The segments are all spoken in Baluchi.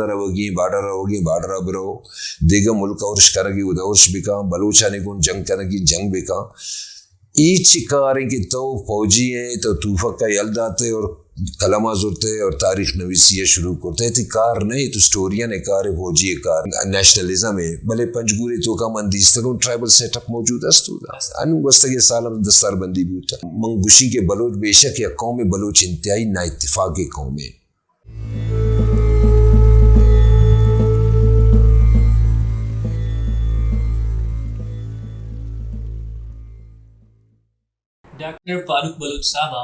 روگی، بارڈر روگی، بارڈر ءَ برو، دیگہ ملک ءَ ارش کنگی، ادا ارش بکن، بلوچانی گون جنگ کنگی، جنگ بکن۔ اے چی کاریں کہ تو فوجی ئے، تو توفک ءَ یل داتے اور قلم ءَ زرتے اور تاریخ نویسی ءَ شروع کرتے؟ تئی کار نہ ایں، تو ہسٹورین ءِ کار ایں، فوجی ءِ کار، نیشنلزم ایں۔ بلے پنجگور ءِ توکا من دیستگوں ٹرائبل سیٹ اپ موجود است۔ انوں گوستگیں سال ءَ دستار بندی بوتا۔ من گوشی کہ بلوچ بے شک یک قوم ایں، بلوچ انتہائی نااتفاقیں قوم ایں۔ ڈاکٹر فاروق بلوچ صاحب ءَ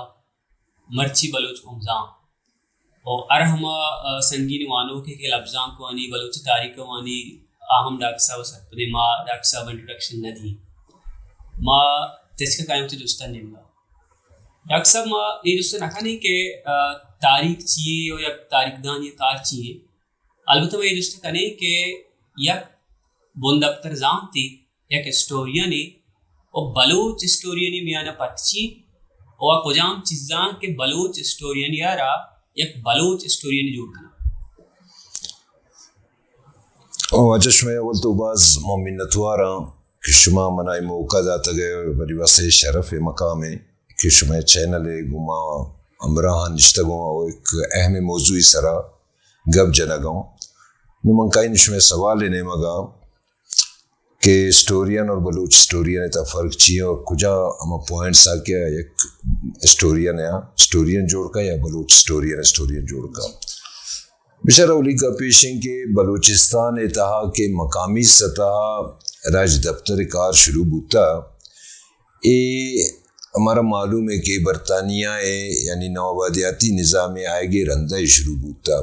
مرچی بلوچ قوم زان، او ہر ہما، آ، سنگین وانوکے کہ لبزانک وانی، بلوچ تاریخ وانی، آ ہم ڈاکٹر صاحب ءِ سرپدیں، ما ڈاکٹر صاحب ءِ انٹروڈکشن نہ دی۔ ما تچک ءَ کائیں وتی جست ءِ نیمگ ءَ۔ ڈاکٹر صاحب، ما اے جست ءَ نہ کنیں کہ، آ، تاریخ چی ایں او یک تاریخ دانی کار چی ایں۔ البتہ ما اے جست ءَ کنیں کہ یک بندپتر زانتے، یک ہسٹورین ایں، و بلوچ ہسٹورین ءِ میان ءَ پرک چی ایں، و آ کجام چیزاں کہ بلوچ ہسٹورین ءَ را یک بلوچ ہسٹورین جوڑ کناں۔ او واجہ، شمئے اول تو باز ما منتوار آں کہ شما منا اے موقع داتگ ءُ منی واسطہ اے شرف ءُ مقام ایں کہ شمئے چینل ءَ گوں ما ہمراہ آں، نشتگوں او یک اہمیں موضوعی سرا گپ جنگ ءَ اوں۔ نوں من کائیں شمئے سوال ءِ نیمگ ءَ کہ ہسٹورین اور بلوچ ہسٹورین ءِ تہا فرق چی ایں اور کجا ہما پوائنٹس آ کہ یک ہسٹورین ءَ ہسٹورین جوڑ کا یا بلوچ ہسٹورین ہسٹورین جوڑ کا؟ بچار، اولی گپ ایش ایں کہ بلوچستان ءِ تہا کہ مقامی سطح ءَ راجدپتر ءِ کار شروع بوتا، اے ہمارا معلوم ایں کہ برطانیہ ءِ، یعنی نوآبادیاتی نظام ءِ آئیگ ءِ رندا اے شروع بوتا۔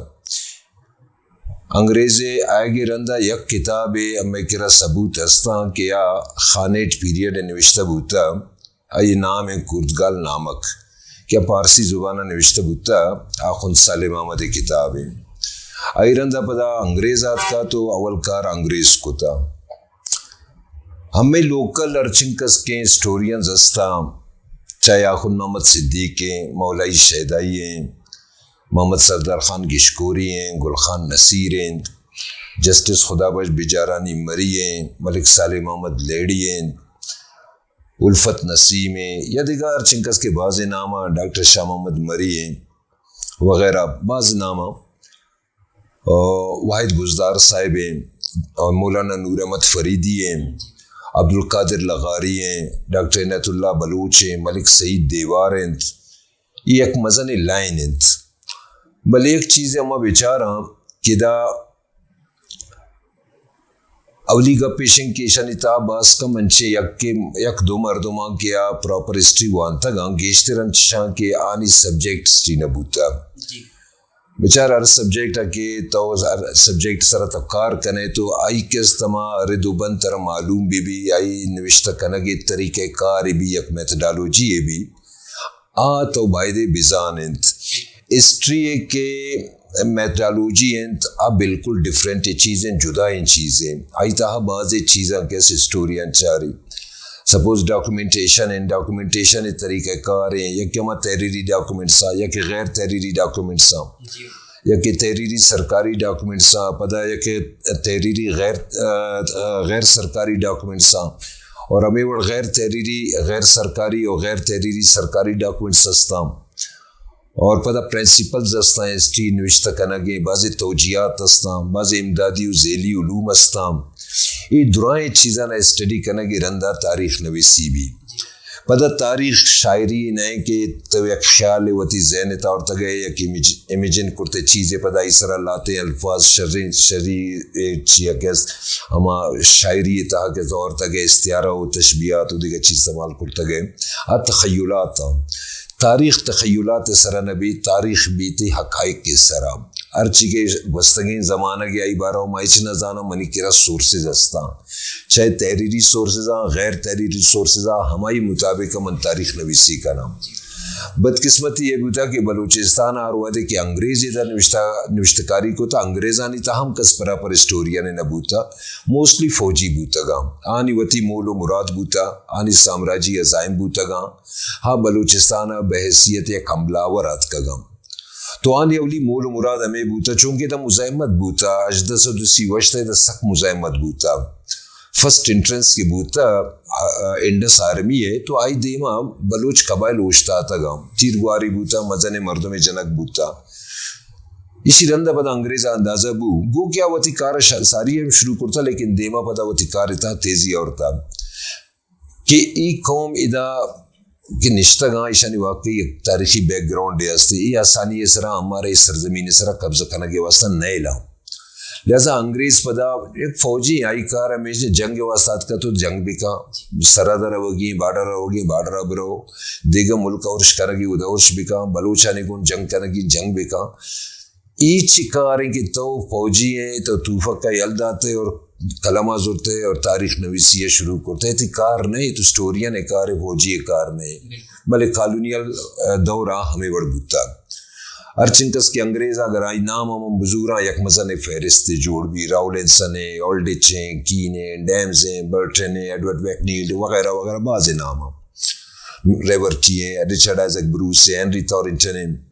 انگریز ءِ آئیگ ءِ رندا یک کتابے ہمے کرا ثبوت ہستاں کہ آ خانیٹ پیریڈ ءَ نوشتہ بوتا، آئی نام ایں کوردگال نامک، کہ آ پارسی زبان ءَ نوشتہ بوتا، آخوند صالح محمد ءِ کتاب ایں۔ آئی رندا پدا انگریز آتکا تو اول کار انگریز کتا۔ ہمے لوکل ہرچنکس کہ ہسٹورینز ہستاں، چاہے آخوند محمد صدیق ایں، مولوی شیدائی ایں، محمد سردار خان گشکوری ایں، گل خان نصیر ایں، جسٹس خدا بخش بجارانی مری ایں، ملک صالح محمد لیڑی ایں، الفت نسیم ایں، یا دگہ ہرچنکس کہ بازیں نام آں، ڈاکٹر شاہ محمد مری ایں وغیرہ باز نام آں۔ آ، واحد بزدار صاحب ایں، آ، مولانا نور احمد فریدی ایں، عبدالقادر لغاری ایں، ڈاکٹر عنایت اللہ بلوچ ایں، ملک سعید دیوار انت۔ اے یک مزنیں لائن انت۔ بلے یک چیزے ہما بچاراں کہ دا اولی گپ ایش انت کہ ایشانی تہا باز کم انچیں یکے، یک دو مردماں کہ آ پراپر ہسٹری وانتگ آں، گیشتر انچشاں کہ آنی سبجیکٹ ہسٹری نہ بوتگ۔ جی۔ بچار، ہر سبجیکٹ ءَ کہ تو ہر سبجیکٹ سرا تو کار کنے تو آئی کہ است ہما رد و بند ترا معلوم بہ بی، آئی نوشتہ کنگ ءِ طریقہ کار بی، یک میتھڈالوجی بی، آ تو بایدے بزان انت۔ ہسٹری ءِ کہ میتھڈالوجی انت، آ بالکل ڈفرنٹ چیز انت، جدائیں چیز انت۔ آئی تہا بازیں چیزاں کہ است ہسٹورین چاری۔ سپوز ڈاکومنٹیشن انت، ڈاکومنٹیشن ءِ طریقہ کار انت، یکے ہما تحریری ڈاکومنٹس آں، یکے غیر تحریری ڈاکومنٹس آں، جی۔ یکے تحریری سرکاری ڈاکومنٹس آں، پدا یکے تحریری غیر، آ، آ، غیر سرکاری ڈاکومنٹس آں، اور ہمے وڑ غیر تحریری، غیر سرکاری اور غیر تحریری سرکاری ڈاکومنٹس ہستاں۔ اور پدا پرنسپلز ہستاں ہسٹری نوشتہ کنگ ءِ، بازیں توجیہات ہستاں، بازیں امدادی و ذیلی علوم ہستاں۔ اے درائیں چیزاں اسٹڈی کنگ ءِ رندا تاریخ نویسی بی۔ پدا تاریخ شاعری نہ انت کہ تو یک خیال وتی ذہن ءِ تہا آورتگ ئے، یک امیج، امیجن کرتے چیزے، پدا آئی سرا لہتیں الفاظ شریں، شری چیا کہ است، ہما شاعری ءِ تہا کہ تو آورتگ ئے، استعارہ و تشبیہات و دگہ چیز استعمال کرتگ ئے۔ آ تخیلات آں۔ تاریخ تخیلات ءِ سرا نہ بیت، تاریخ بیت حقائق ءِ سرا۔ ہرچی کہ گوستگیں زمانگ ءَ آئی بارہ ءَ ما ہچ نہ زاناں، منی کرا سورسز ہستاں، چاہے تحریری سورسز آں، غیر تحریری سورسز آں، ہمائی مطابق ءَ من تاریخ نویسی کناں۔ بدقسمتی اے بوتا کہ بلوچستان ءَ ہر وہدے کہ انگریز ادا نوشتہ، نوشتہ کاری کتا، انگریزانی تہا ہم کس پراپر ہسٹورین نہ بوتا، موسٹلی فوجی بوتگاں، آنی وتی مول و مراد بوتا، آنی سامراجی عزائم بوتگاں۔ ہا بلوچستان ءَ بحیثیت یک حملہ آور آتکگاں۔ تو آنی اولی مول و مراد ہمے بوتا، چونکہ دا مزاحمت بوتا، ہژدہ سد و سی و ہشت دا سک مزاحمت بوتا۔ فرسٹ انٹرنس کہ بوتا، آ، آ، انڈس آرمی ہے، تو آئی دیما بلوچ قبائل اوشتاتگاں، تیر گواری بوتا، مزن مردم جنگ بوتا۔ اسی رندا پدا انگریز اندازہ بو، گو کہ آ وتی کار ش-، ساری ہم شروع کرتا، لیکن دیما پدا وتی کار تا تیزی آورتا۔ کہ ای قوم ادا کہ نشتگاں، ایشانی واقعی یک تاریخی بیک گراؤنڈے ہستی، ای آسانی سرا ہمارا ای سرزمین سرا قبضہ کنگے واسطہ نیلا۔ لہذا انگریز پدا یک فوجی، آئی کار ہمیش جنگ واسطہ آتکا تو جنگ بکا، سرحد روگی، بارڈر روگی، بارڈر برو، دیگہ ملک اورش کنگی، ادا اورش بکا، بلوچانی گون جنگ کنگی، جنگ بکا۔ ای چی کاریں کہ تو فوجی ہیں، تو توفک کا یل داتے اور قلم زرتے اور تاریخ نویسی شروع کرتے؟ تی کار نہیں، تو سٹورین کار، فوجی کار نہیں۔ بلے کالونیل، آ، دور آ ہمیں وڑ بوتا۔ ہر چنکس کہ انگریز اگر آئی نام ہم بزوراں، یک مزن فہرست جوڑ بی، راولنسن ہیں، اولڈچ ہیں، کین ہیں، ڈیمز ہیں، برٹن ہیں، ایڈورڈ ویکنیلڈ وغیرہ وغیرہ، باز نام ہیں، ریورٹی ہیں، رچرڈ آئزک بروس ہیں، ہنری تھورنٹن ہیں۔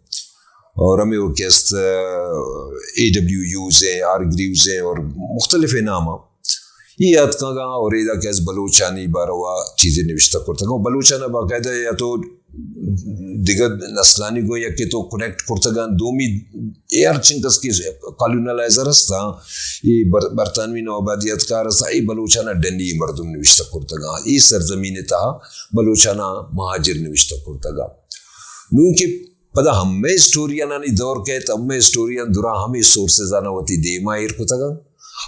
اور ہمیں وہ کہ است، اے ڈبلیو یوز ہیں، آر گریوز ہیں اور مختلف نام ہیں۔ یہ یاد کاگا اور ادا کہ از بلوچانی باروا چیزیں نوشتہ کرتگا۔ بلوچانا باقاعدہ یا تو دیگر نسلانی گو یا کہ تو کنیکٹ کرتگا، دومی اے ہر چنکس کہ کالونلائزر ہستا، یہ بر-، برطانوی نوآبادیت کار ہستا، یہ بلوچانا ڈنی مردم نوشتہ کرتگا۔ یہ سرزمین تہا بلوچانا مہاجر نوشتہ کرتگا۔ نون کہ پدا ہمے ہسٹوریانانی دور کیت، ہمے ہسٹوریان درا ہمے سورسز آنا وتی دیما ایر کتگاں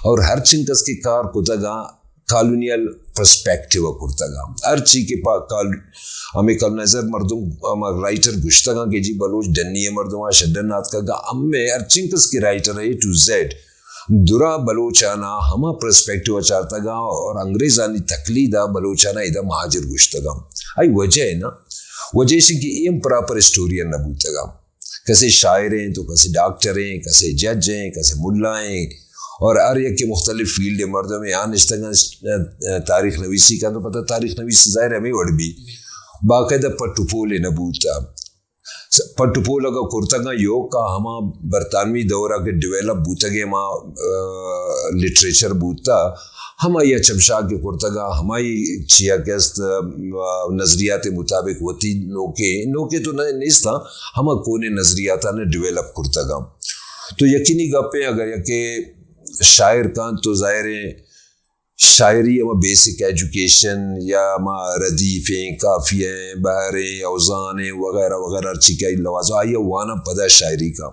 اور ہر چنکس کہ کار کتگاں کالونیل پرسپیکٹیو کرتگاں۔ ہر چی کہ پا کال-، ہمے کالونائزر مردم، ہما رائٹر گشتگاں کہ جی بلوچ ڈنی مردماں شڈن آتکگاں، ہمے ہر چنکس کہ رائٹر اے ٹو زیڈ درا بلوچانا ہما پرسپیکٹیو چارتگاں اور انگریزانی تقلیدا بلوچانا ادا مہاجر گشتگاں۔ آئی وجہ ہے نا، وجہ ایش کہ اے ہم پراپر ہسٹورین نہ بوتگاں۔ کسے شاعر ہیں تو کسے ڈاکٹر ہیں، کسے جج ہیں، کسے ملا ہیں، اور ہر یک کے مختلف فیلڈ مردم ہیں۔ آ نشتگاں تاریخ نویسی کا تو پتہ تاریخ نویسی ظاہر ہمیں وڑ بھی باقاعدہ پٹ و پول نہ بوتا۔ س-، پٹ و پول اگا کرتگاں یوکا ہما برطانوی دورا کہ ڈیولپ بوتگے ہما، آ، لٹریچر بوتا، ہمائی چمشاگ کہ کرتگا، ہمائی چیا کہ است، آ، نظریات مطابق وتی نوکے، نوکے تو نہ، نیستاں، ہما کونے نظریاتاں ڈیولپ کرتگا۔ تو یقینی گپے اگر یکے شاعر کان تو ظاہر ہے شاعری ہما بیسک ایجوکیشن یا ہما ردیف ہیں، قافیہ ہیں، بحر ہیں، اوزان ہیں وغیرہ وغیرہ ہر چی کہ آئی لوازم آئی وانا پدا شاعری کا۔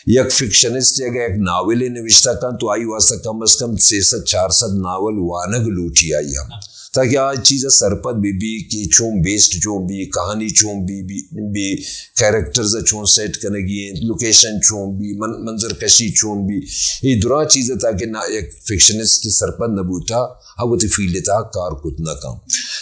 یک فکشنسٹ اگر یک ناولے نوشتہ کن تو آئی واسطہ کم از کم سہ سد چار سد ناول وانگ لوٹی آئی ہم، تاکہ آ چیز سرپد بہ بی کہ چون بیسڈ چون بی، کہانی چون بی، بی، بی کیریکٹرز چون سیٹ کنگی ہیں، لوکیشن چون بی، من-، منظر کشی چون بی، یہ درا چیز تاکہ نا یک فکشنسٹ سرپد نہ بوتا، آ وتی فیلڈ تہا کار کت نہ کن۔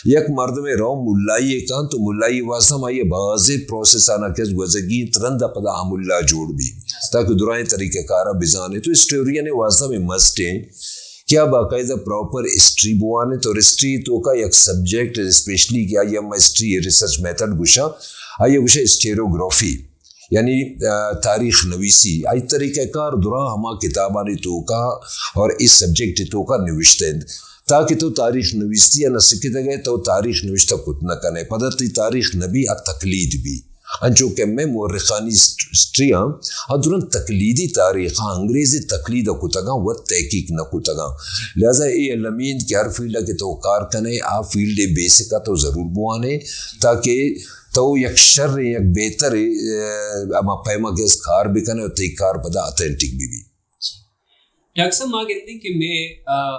یک مردمے رو ملائی کن تو ملائی واسطہ ہم آئی بازیں پروسیس آنا کہ گوزگی ترند پدا آ ملا جوڑ بی تاکہ درائیں طریقہ کارا بزانے۔ تو ہسٹورین واسطہ میں مسٹ ہیں کہ آ باقاعدہ پراپر ہسٹری بوانے تو ہسٹری تو کا یک سبجیکٹ اسپیشلی کہ آئی ہم ہسٹری ریسرچ میتھڈ گوشاں، آئی گوشاں ہسٹیروگرافی۔ یعنی، آ، تاریخ نویسی، آئی طریقہ کار درا ہما کتابانی توکا اور اس سبجیکٹ توکا نوشتہ انت۔ تاکہ تو تاریخ نویسی نہ سکتگ ئے، تو تاریخ نوشتہ کت نہ کن ئے۔ پدا تی تاریخ نبی آ تقلید بی۔ انچو کہ میں مورخانی ہسٹ-، ہسٹری ہاں، آ درا تقلیدی تاریخ ہاں، انگریزی تقلید کتگاں، وت تحقیق نہ کتگاں۔ لہذا اے المی انت کہ ہر فیلڈ کہ تو کار کن ئے، آ فیلڈ بیسک تو ضرور بوانے، تاکہ تو یک شر، یک بہتر، آ، ہما پیما کہ کار بکنے اور تی کار پدا اتھینٹک بی بی۔ ڈاکٹر صاحب، ما گندیں کہ مئے، آ،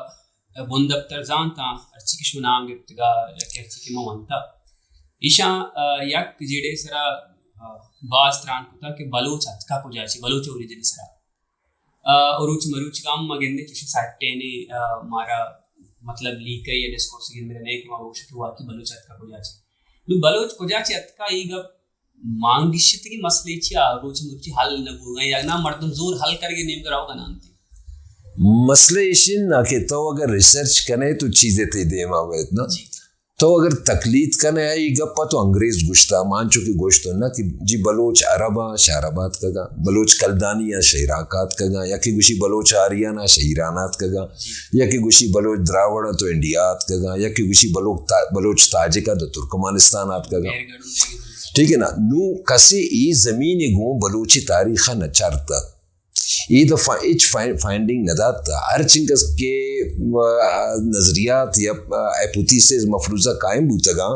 بندپتر زانتاں، ہرچی کہ شما نام گپتگا، یا کہ ہرچی کہ ما ونتا، ایشاں، آ، یک جیڑے سرا، آ، باز تران کتا کہ بلوچ اتکا کجا چی، بلوچ اوریجن سرا۔ آ، اور روچ مروچ گام ما گندیں چوشیں سٹینے، آ، مارا مطلب لیکہ یا ڈسکورس گندگا نہیں کہ ما بگوشیں کہ واقعی بلوچ اتکا کجا چی۔ نو بلوچ کجا چی اتکا، ای گپ مان گشتگیں مسئلے چی آ روچ مروچی حل نہ بوگا یا نہ مردم زور حل کرگے نیمگا روگا نہ انتی؟ مسئلہ ایش انت نا کہ تو اگر ریسرچ کنے تو چیزے تی دیما بیت نا۔ جی۔ تو اگر تقلید کنے آئی گپ ءَ، تو انگریز گوشتا، ما انچو کہ گوشتو نہ کہ جی بلوچ عرب آں شہ عرب آتکگاں، بلوچ کلدانی آں شہ عراق آتکگاں، یا کہ گوشی بلوچ آرین آں شہ ایران آتکگاں، یا کہ گوشی بلوچ دراوڑ آں تو انڈیا آتکگاں، یا کہ گوشی بلوچ تا-، بلوچ تاجک آں تو ترکمانستان آتکگاں۔ ٹھیک ہے نا؟ نو کسے اے زمین گوں بلوچی تاریخ نہ چارتا۔ اے دفعہ ہچ فائن-، فائنڈنگ نہ دات۔ ہر چنکس کہ، آ، نظریات یا، آ، ہائپوتھیسز، مفروضہ قائم بوتگاں،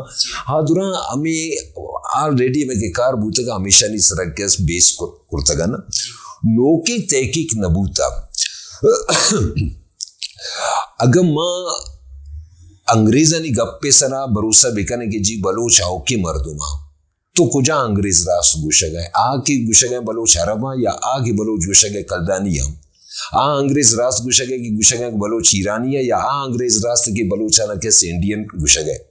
آ دراں ہمیں آلریڈی ہمیں کہ کار بوتگاں، ہمیشانی سرا کس بیس کر-، کرتگاں نا۔ نوکیں تحقیق نہ بوتا۔ اگاں ما انگریزانی گپ سرا بھروسہ بکنیں کہ جی بلوچ آؤکیں مردم آں، تو کجا انگریز راست گوشگ ءَ؟ آ کہ گوشگ ءَ بلوچ عرب آں یا آ کہ بلوچ گوشگ ءَ کلدانی آں؟ آ انگریز راست گوشگ ءَ کہ گوشگ ءَ بلوچ ایرانی آں یا آ انگریز راست کہ بلوچانا کس انڈین گوشگ ءَ؟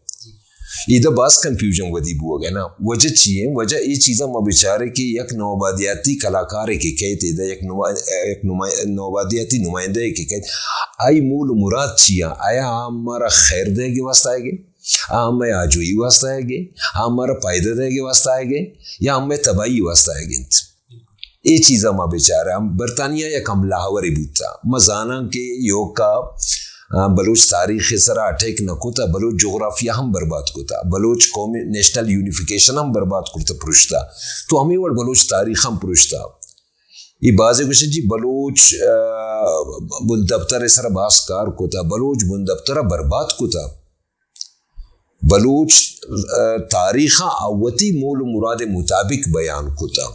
ایدا باز کنفیوژن ودی بوگ ءَ نا۔ وجہ چی ایں؟ وجہ اے چیزاں ما بچارے کہ یک نوآبادیاتی کلاکارے کہ کئیت ایدا، یک نما-، یک نما-، نوآبادیاتی نمائندہ کہ کئیت، آئی مول و مراد چی آں؟ آیا آ مارا خیر دئیگ ءِ واسطہ آئیگ ءَ؟ آ ہمے آجوئی واسطہ آئیگ ءَ، آ ہمارا پائدہ دئیگ ءِ واسطہ آئیگ ءَ، یا ہمے تباہی واسطہ آئیگ انت؟ اے چیزاں ما بچاریں۔ ہم برطانیہ یک حملہ آورے بوتا۔ ما زاناں کہ ایوکا، آ، بلوچ تاریخ سرا اٹیک نہ کتا، بلوچ جغرافیہ ہم برباد کتا، بلوچ قومی نیشنل یونیفیکیشن ہم برباد کرتا، پروشتا۔ تو ہمے وڑ بلوچ تاریخ ہم پروشتا۔ اے بازے گوشن جی بلوچ، آ، بندپتر سرا باز کار کتا، بلوچ بندپتر برباد کتا۔ بلوچ، آ، تاریخ ءَ وتی مول و مراد مطابق بیان کتا،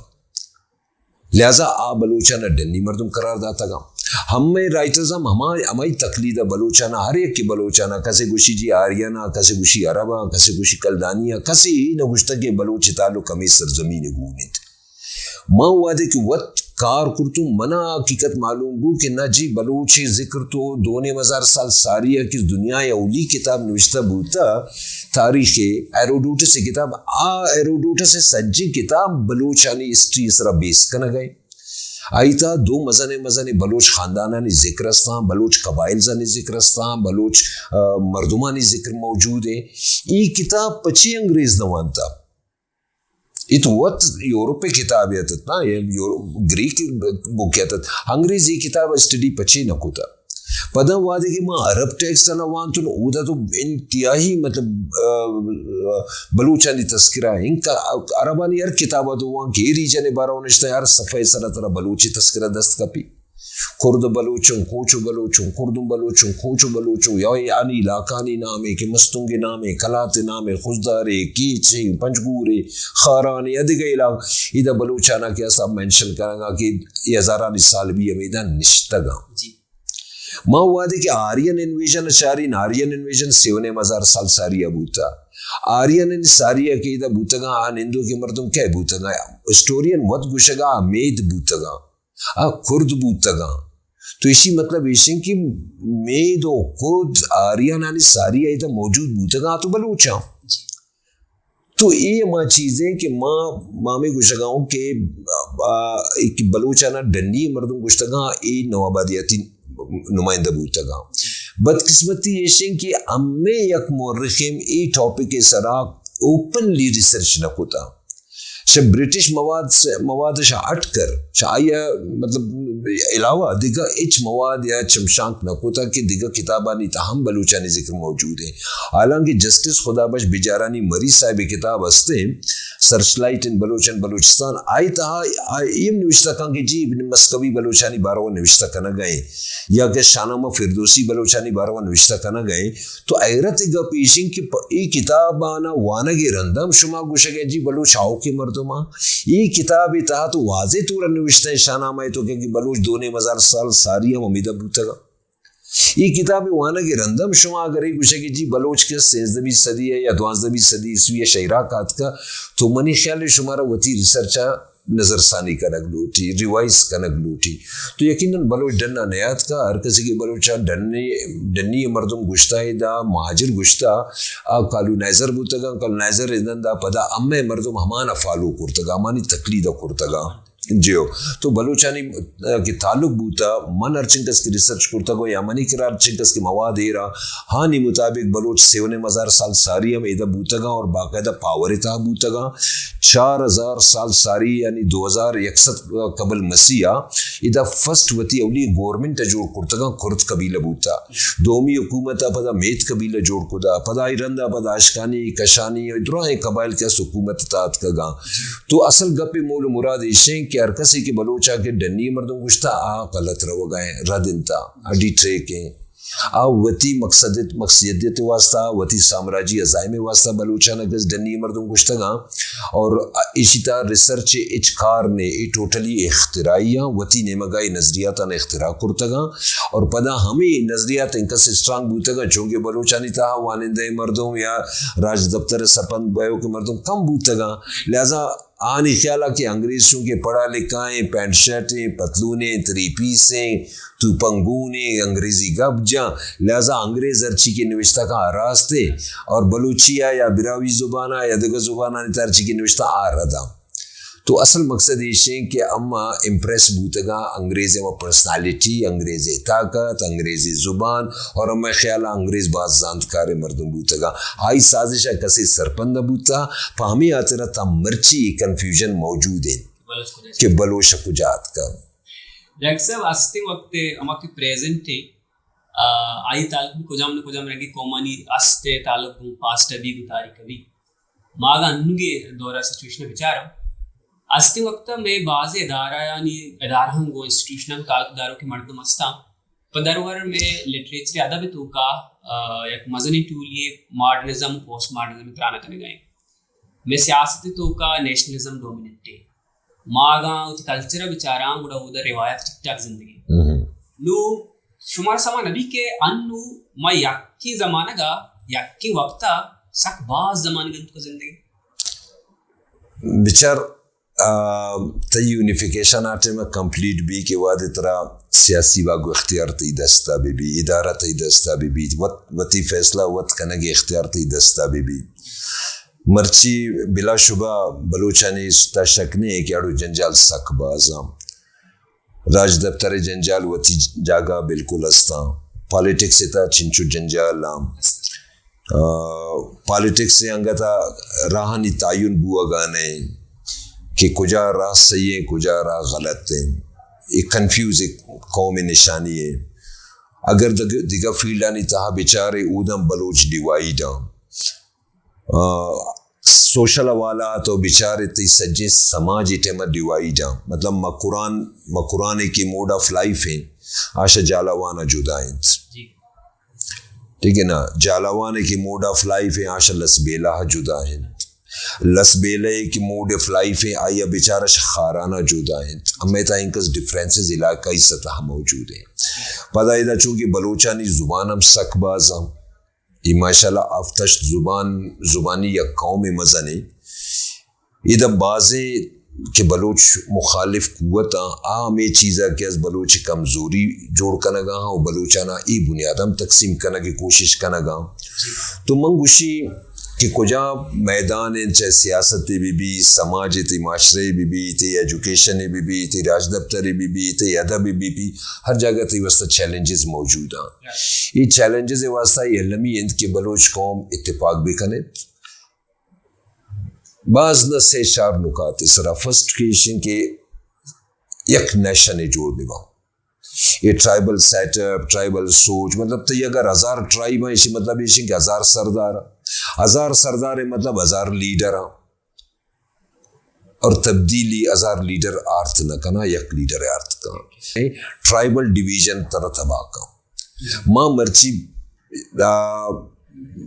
لہذا آ بلوچانا ڈنی مردم قرار داتگاں۔ ہمے رائٹرز ہم ہما، ہمائی تقلید ءَ بلوچانا، ہر یک کہ بلوچانا، کسے گوشی جی آرین آں، کسے گوشی عرب آں، کسے گوشی کلدانی آں، کسے اے نہ گوشتگ کہ بلوچ تعلق ہمے سرزمین گون انت۔ من وہدے کہ وت کار کرتوں، منا حقیقت معلوم بو کہ نہ جی، بلوچ ذکر تو دو نیم ہزار سال ساری ءَ کہ دنیا ءِ اولی کتاب نوشتہ بوتا، تاریخ، ہیروڈوٹس ءِ کتاب، آ ہیروڈوٹس ءِ سجی کتاب بلوچانی ہسٹری سرا بیس کنگ ءَ۔ آئی تہا دو مزنیں مزنیں بلوچ خاندانانی ذکر استاں، بلوچ قبائلزانی ذکر استاں، بلوچ، آ، مردمانی ذکر موجود ہیں۔ ای کتاب پچی انگریز نہ وانتا۔ ای تو وت یورپ ءِ کتابے اتت نا، یا یورپ، گریک بوکے اتت۔ انگریز ای کتاب اسٹڈی پچے نہ کتا۔ پدا وہدے کہ ما عرب ٹیکسٹ انا وانتن، اودا تو انتہائی مطلب، آ، بلوچانی تذکرہ انت۔ عربانی ہر کتاب تو وان کہ اے ریجن بارو نشتہ، ہر صفحہ سرا ترا بلوچی تذکرہ دست کپی۔ کرد بلوچوں، کوچو بلوچوں، کردوں بلوچوں، کوچو بلوچوں، یا آنی علاقانی نامے کہ مستونگ نامے، کلات نامے، خضدارے، کیچے، پنجگورے، خارانے، ادگہ علاقہ، ادا بلوچانا کہ اسا مینشن کرنگا کہ اے ہزارانی سال بھی ہمیدا نشتگا۔ جی۔ ما وہدے کہ آرین انویژن چارین، آرین انویژن سے و نیم ہزار سال ساری بوتا۔ آرین ساری کہ ادا بوتگا، آ نندو کہ مردم کئے بوتگا؟ ہسٹورین وت گوشگا مید بوتگا۔ آ کرد بوتگاں۔ تو ایشی مطلب ایش انت کہ مید و کرد آریانانی ساری ایدا موجود بوتگاں تو بلوچاں۔ جی۔ تو اے ہما چیزیں کہ ما، ما ہمے گوشگا اوں کہ، آ، ایک بلوچانا ڈنی مردم گوشتگاں، اے نوآبادیاتی نمائندہ بوتگاں۔ بدقسمتی ایش انت کہ ہمے یک مورخیں اے ٹاپک سرا اوپنلی ریسرچ نہ کتا۔ شہ برٹش مواد سے، مواد شہ اٹ کر، شہ آئی مطلب علاوہ دگہ ہچ مواد یا چمشانک نہ کتا کہ دگہ کتابانی تہا ہم بلوچانی ذکر موجود ہیں۔ حالانکہ جسٹس خدا بخش بجارانی مری صاحب کتاب ہستے، سرچ لائٹ ان بلوچ اینڈ بلوچستان، آئی تہا آئی ایم نوشتہ کن کہ جی ابن مسکوی بلوچانی بارو نوشتہ کنگ ہیں یا کہ شاہنامہ فردوسی بلوچانی بارو نوشتہ کنگ ہیں۔ تو حیرت گپ ایشیں کہ پ-، اے کتابانا وانگ ء رند ہم شما گوشگ ء جی بلوچ آؤکیں مردم آں۔ اے کتاب ء تہا تو واضح طور ء نوشتہ ء شاہنامہ ء تو کہ، کہ بلوچ دو نیم ہزار سال ساری ہم ہمیدا بوتگ۔ اے کتاب ء وانگ ء رند ہم شما اگر اے گوشگ ء جی بلوچ کہ سیزدہمی صدی ء یا دوازدہمی صدی عیسوی ء شہ عراق آتکا، تو منی خیال ء شمارا وتی ریسرچ ء نظرثانی کنگ لوٹی، ریوائز کنگ لوٹی۔ تو یقیناً بلوچ ڈن ء نیاتکا، ہر کسی کہ بلوچ ء ڈنی، ڈنی مردم گوشتا ادا مہاجر گوشتا، آ کالونائزر بوتگاں، کالونائزر ء دندا پدا ہمے مردم ہمانا فالو کرتگاں، ہمانی تقلید ء کرتگاں۔ جیو، تو بلوچانی کہ تعلق بوتا، من ہر چنکس کہ ریسرچ کرتگ و یا منی کرا ہر چنکس کہ مواد ایرا، ہانی مطابق بلوچ سے و نیم ہزار سال ساری ہم ایدا بوتگاں اور باقاعدہ پاور تہا بوتگاں۔ چار ہزار سال ساری، یعنی دو ہزار یک سد قبل مسیح آ ایدا فرسٹ وتی اولی گورنمنٹ جوڑ کرتگاں، کرد قبیلہ بوتا۔ دومی حکومت ء پدا میت قبیلہ جوڑ کدا، پدا آئی رندا پدا اشکانی، کشانی و درائیں قبائل کہ است حکومت تحت کگاں۔ تو اصل گپ مول و مراد ایشیں کہ ہر کسے کہ بلوچا کہ ڈنی مردم گشتا، آ غلط روگا ہیں، رد انتا، اڈی ٹریک ہیں۔ آ وتی مقصد، مقصدیت واسطہ، وتی سامراجی عزائم واسطہ بلوچان کس ڈنی مردم گشتگاں۔ اور ایشی تا ریسرچ ہچ کار نے، اے ٹوٹلی اختراعی آں، وتی نیمگا اے نظریاتان اختراع کرتگاں۔ اور پدا ہمے نظریات انکس اسٹرانگ بوتگاں، چونکہ بلوچانی تہا وانندہ مردم یا راج دفتر سرپند بایوک مردم کم بوتگاں، لہذا آنی خیالا کہ انگریز چونکہ پڑھا لکھا ہیں، پینٹ شرٹ ہیں، پتلون ہیں، تھری پیس ہیں، تو پنگون ہیں، انگریزی گپ جاں، لہذا انگریز ہرچی کہ نوشتہ کاں راست ہے، اور بلوچی آ یا براہوئی زبان آ یا دگہ زبانانی تہا ہرچی کہ نوشتہ آ ردا۔ تو اصل مقصد ایشیں کہ اما امپریس بوتگاں انگریز ء پرسنالٹی، انگریز ء طاقت، انگریز ء زبان، اور اما خیال ء انگریز باز زانتکار مردم بوتگاں۔ آئی سازش ء کسے سرپند نہ بوتا، پہ ہمے ہاترا تا مرچی اے کنفیوژن موجود انت کہ بلوچ کجا اتکا۔ ڈاکٹر صاحب، استیں وقت ء ہما کہ پریزنٹ ء، آ، آئی تعلق بھی کجام نہ کجام رنگی قومانی است ء تعلق گوں پاسٹ ء بھی گوں تاریخ ء بھی۔ ما اگاں انوگیں دور ء سچویشن ء بچاراں، استیں وقت ء مئے بازیں ادارہ یعنی ادارہاں گوں انسٹیٹیوشناں گوں تعلق دارو کہ مردم استاں، پہ درور مئے لٹریچر ادب ء توکا، آ، یک مزنیں ٹولی ماڈرنزم، پوسٹ ماڈرنزم ترانہ کنگا انت۔ مئے سیاست ء توکا نیشنلزم ڈومیننٹ ہے۔ ما اگاں وتی کلچر ء بچاراں، گڑا اودا روایت ٹک ٹاک زندگی۔ نو شمارا سما نبی کہ انو ما یکیں زمانگ ء، یکیں وقت ء سک باز زمانگ انت کو زندگی۔ بچار، آ، تئی یونیفیکیشن آ ٹائم کمپلیٹ بی کہ وہدے ترا سیاسی واگو اختیار تئی دستا بہ بی، ادارہ تئی دستا بہ بی، وت، وتی فیصلہ وت کنگ اختیار تئی دستا بہ بی۔ مرچی بلا شبہ بلوچانی تا شک نہیں کہ اڑو جنجال سک بازاں۔ راج دفتر جنجال وتی جاگہ بالکل استاں۔ پالیٹکس تا چنچو جنجال آں۔ آ، پالیٹکس انگت راہانی تعین بوگا نہیں کہ کجا راہ صحیح ہے، کجا راہ غلط ہے۔ ایک کنفیوز ایک قوم نشانی ہے۔ اگر دگ-، دگہ فیلڈانی تہا بچارے، اودم بلوچ ڈیوائیڈ آں۔ آ، سوشل حوالہ تو بچارے تئی سجیں سماج ٹیم ڈیوائیڈ آں۔ مطلب مکران، مکرانے کی موڈ آف لائف ہیں، آشا جالاوانا جدا انت۔ جی۔ ٹھیک ہے نا، جالاوانے کی موڈ آف لائف ہیں، آشا لسبیلہ جدا انت۔ لسبیلہ کی موڈ آف لائف ہیں، آیا بیچارہ خارانا جدا انت۔ ہمیں تا انکس ڈفرینسز علاقائی سطح موجود ہیں۔ پدا ادا چونکہ بلوچانی زبان ہم سک باز ہیں۔ اے ماشاءاللہ ہفت ہشت زبان، زبانی یک قوم مزنے۔ ادا بازیں کہ بلوچ مخالف قوت آں، آ ہمے چیزا کہ از بلوچ کمزوری جوڑ کنگا آں و بلوچانا اے بنیادم تقسیم کنگ کوشش کنگا آں۔ تو من گوشی کہ کجا میدان انت، چاہے سیاست بہ بی، سماج تئی معاشرہ بہ بی، تئی ایجوکیشن بہ بی، تئی راجدپتر بہ بی، تئی ادب بہ بی، ہر جاگہ تئی واسطہ چیلنجز موجود آں۔ اے چیلنجز واسطہ اے المی انت کہ بلوچ قوم اتفاق بکنت۔ باز نہ سے چار نکات سرا۔ فرسٹ کہ ایشیں کہ یک نیشن جوڑ ببا۔ اے ٹرائبل سیٹ اپ، ٹرائبل سوچ، مطلب تئی اگر ہزار ٹرائب ہیں، ایشی مطلب ایشیں کہ ہزار سردار ہیں۔ ہزار سردار ہیں، مطلب ہزار لیڈر ہیں۔ اور تبدیلی ہزار لیڈر آرت نہ کنا، یک لیڈر آرت کنا۔ ٹرائبل ڈویژن ترا تباہ کن۔ ما مرچی، آ،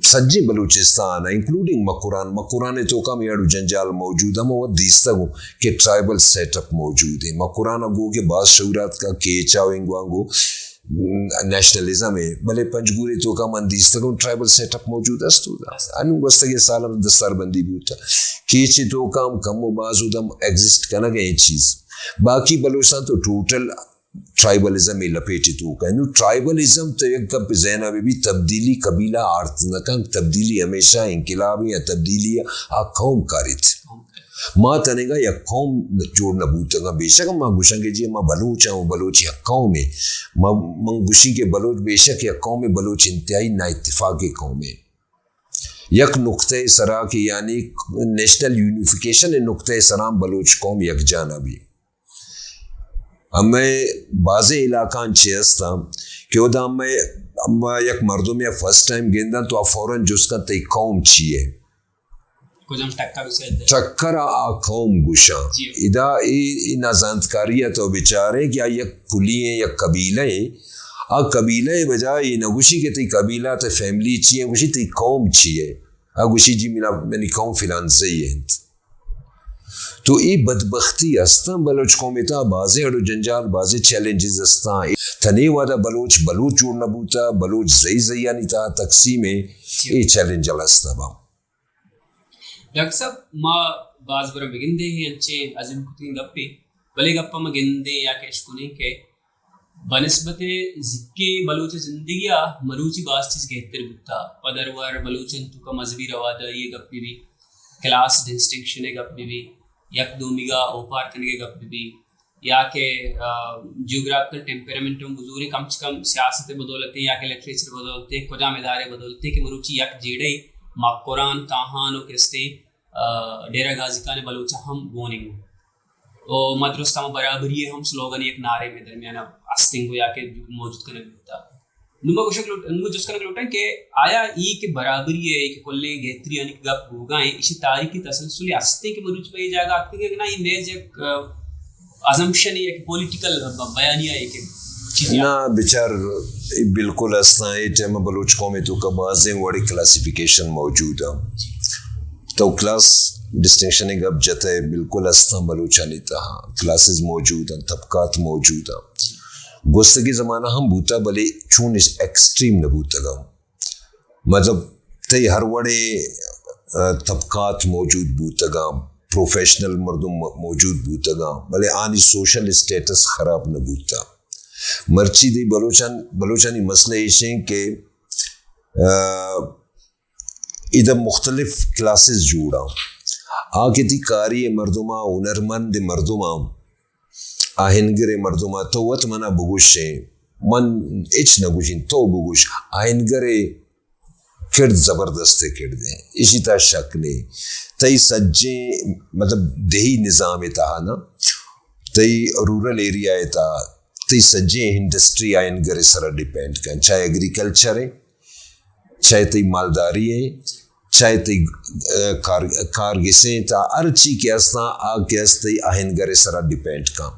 سجیں بلوچستان، انکلوڈنگ مکران، مکران توکا ہم اڑو جنجال موجود، ہم وت دیستگ کہ ٹرائبل سیٹ اپ موجود ہے۔ مکران گو کہ باز شعورات کا کیچا و انگوانگو نیشنلزم ہے، بلے پنجگور توکا من دیستگوں ٹرائبل سیٹ اپ موجود است۔ انو گوستگیں سال ہم دستار بندی بوتا۔ کیچ توکا ہم کم و باز اودم ایگزسٹ کنگ اے چیز۔ باقی بلوچستان تو ٹوٹل ٹرائبلزم ء لپیٹ ء توک ء۔ نوں ٹرائبلزم تو یک گپ ذہن ء بہ بیت، تبدیلی قبیلہ آرت نہ کنت، تبدیلی ہمیشہ انقلاب یا تبدیلی ء آ قوم کاریت۔ ما تنگا یک قوم جوڑ نہ بوتگاں۔ بے شک ما گوشاں کہ جی ما بلوچ آں، بلوچ یک قوم ہے۔ ما، من گوشی کہ بلوچ بے شک یک قوم ہے، بلوچ انتہائی نااتفاقی قوم ہے۔ یک نقطہ سرا کہ یعنی نیشنل یونیفیکیشن نقطہ سرا بلوچ قوم یک جانا بھی۔ ہمے بازیں علاقاں چے ہستاں کہ ادا ہمے، ہما یک مردم یا فرسٹ ٹائم گنداں تو آ فوراً جست کن تئی قوم چی ہے؟ کجام ٹکر اسے دے؟ ٹکر آ، آ قوم گوشاں۔ جی۔ ادا ای، ای نازانتکاری تو بچارے کہ آ یک کلی ہیں، یک قبیلہ ہیں۔ آ قبیلہ بجائے ای نہ گوشی کہ تئی قبیلہ، تئی فیملی چی ہے، گوشی تئی قوم چی ہے۔ آ گوشی جی منا، منی قوم فلان زئی انت۔ تو اے بدبختی استاں بلوچ قوم تا، بازیں اڑ و جنجال، بازیں چیلنجز استاں۔ تنے وعدہ بلوچ، بلوچ جوڑ نہ بوتا، بلوچ زئی زئیانی تہا تقسیم ہے، اے چیلنج الستا با۔ ڈاکٹر صاحب، ما باز برا بگندے ہیں انچیں عزم کتیں گپے، بلے گپا ما گندیں یا کہ اشکنیں کہ بہ نسبت زیکیں بلوچ زندگی ء مروچی باز چیز گہتر بوتا۔ پدرور بلوچ انت توکا مذہبی رواداری ء گپ بہ بی، کلاس ڈسٹنکشن ء گپ بہ بی، یک دومیگا اوپار کنگ ء گپ بہ بی، یا کہ، آ، جیوگرافیکل ٹیمپرامنٹ ہم بزوریں، کم چہ کم سیاست ء بدولتیں یا کہ لٹریچر بدولتیں، کجام ادارے بدولتیں کہ مروچی یک جیڑہ مکران، کاہان و کستیں، آ، ڈیرہ غازی خان بلوچ ہم گون انت۔ و ما درست ہما برابری ء ہم سلوگن یک نعرے میں درمیان ء استنگ یا کہ موجود کنگ بوتا۔ نوں ما گوشگ لوٹ-، نوں جست کنگ لوٹاں کہ آیا ای کہ برابری ء کہ کلیں گہتری آنی گپ بوگا ہیں، ایشی تاریخی تسلسل استیں کہ مروچ پہ یہ جاگہ آتکگے کہ نا، یہ محض یک، آ، ازمپشن ہے، یک پولیٹیکل ب-، بیانیہ ہے کہ چیزیں؟ نا، بچار، اے بالکل استاں، اے ٹائم بلوچ قوم تو کا بازیں وڑے کلاسیفیکیشن موجود ہیں۔ تو کلاس ڈسٹنکشن گپ جتہ، بالکل استاں بلوچانی تہا، کلاسز موجود ہیں، طبقات موجود ہیں۔ گوستگی زمانہ ہم بوتا، بلے چون ایکسٹریم نہ بوتگا۔ مطلب، تئی ہر وڑے، آ، طبقات موجود بوتگا، پروفیشنل مردم موجود بوتگا، بلے آنی سوشل اسٹیٹس خراب نہ بوتا۔ مرچی دی بلوچان، بلوچانی مسئلہ ایش ہیں کہ، آ، ادا مختلف کلاسز جوڑاں۔ آ کہ تئی کاری مردماں، ہنرمند مردماں، آہنگر مردماں، تو وت منا بگوشیں، من ہچ نہ گوشیں، تو بگوش، آہنگر کرد زبردست کرد ہیں، اسی تا شک نہیں۔ تئی سجیں، مطلب، دیہی نظام تہا نا، تئی رورل ایریا تہا، تئی سجیں انڈسٹری آہنگر سرا ڈیپینڈ کن، چاہے ایگریکلچر ہے، چاہے تئی مالداری ہیں، چاہے تئی، آ، کار-، کارگسیں تا ہر چی کہ استاں، آ کہ است تئی آہنگر سرا ڈیپینڈ کن۔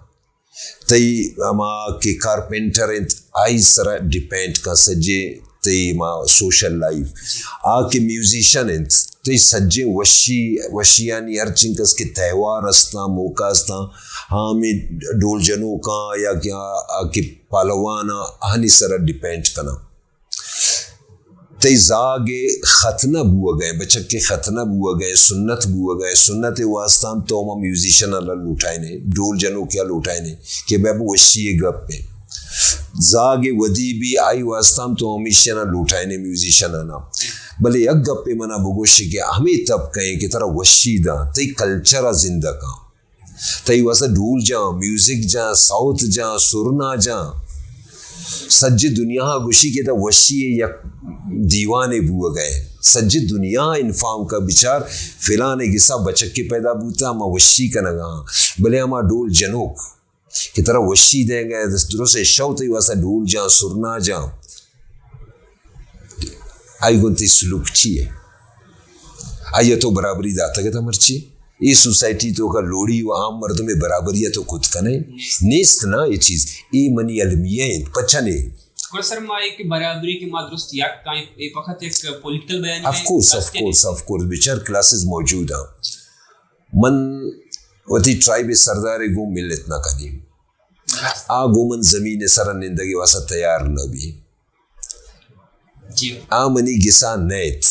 تئی ہما کہ کارپینٹر انت، آئی سرا ڈیپینڈ کن سجے تئی ہما سوشل لائف۔ آ کہ میوزیشن انت، تئی سجے وشی، وشیانی ہر چنکس کہ تہوار استاں، موقع استاں، ہمے ڈول جنوکاں یا کہ آ، آ کہ پہلواناں، آہانی سرا ڈیپینڈ کناں۔ تئی زاگ ء ختنہ بوگ ء، بچک ء ختنہ بوگ ء، سنت بوگ ء، سنت ء واسطہ ہم تو ہما میوزیشن ء لوٹائینے، ڈول جنوک ء لوٹائینے کہ بہ بو وشی ء گپ ء۔ زاگ ء ودی بی آئی واسطہ ہم تو ہمیشن ء لوٹائینے، میوزیشن ء نا۔ بلے یک گپے منا بگوش کہ ہمے طبقہ ء کہ ترا وشی داں، تئی کلچر ء زندہ کاں۔ تئی واسطہ ڈول جاں، میوزک جاں، سوت جاں، سرنا جاں۔ سجے دنیا گوشی کہ دا وشی یک دیوانے بوگ ء۔ سجے دنیا انفارم کا بچار فلانے گسا بچکے پیدا بوتا، ہما وشی کنگا۔ بلے ہما ڈول جنوک کہ ترا وشی دینگ ء، درست شو تئی واسطہ ڈول جاں، سرنا جاں۔ آئی گون تئی سلوک چی ہے؟ آئی تو برابری داتگ ات مرچی؟ اے سوسائٹی تو کا لوڑی و عام مردم برابری تو کت کنے؟ نیست نا یہ چیز۔ اے منی المیہ انت، پچنے۔ گڑا سر ما ایک برابری کہ ما درست یک کائیں، اے فقط ایک پولیٹیکل بیان ہے۔ Of course, of course, of course, بچار کلاسز موجود ہیں۔ من وتی ٹرائب سردار گوں ملت نہ کنی۔ آ گوں من زمین سر نندگی واسطہ تیار نہ بی۔ جی۔ آ منی گسا نیت۔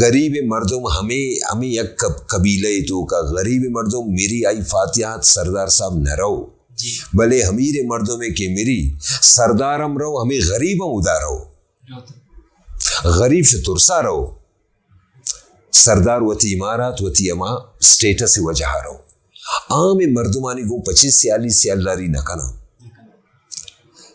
غریب مردم ہمیں، ہمیں یک قب-، قبیلہ تو کا غریب مردم میری آئی فاتحات سردار صاحب نہ رو۔ جی۔ بلے امیر مردم ہے کہ میری سردار ہم رو، ہمیں غریب ہم ادا رو۔ جو تو۔ غریب سے ترسا رو۔ سردار وتی امارات، وتی ہما اسٹیٹس وجہ ءَ رو۔ عام مردمانی گوں پچی سیالی سیالداری نہ کناں۔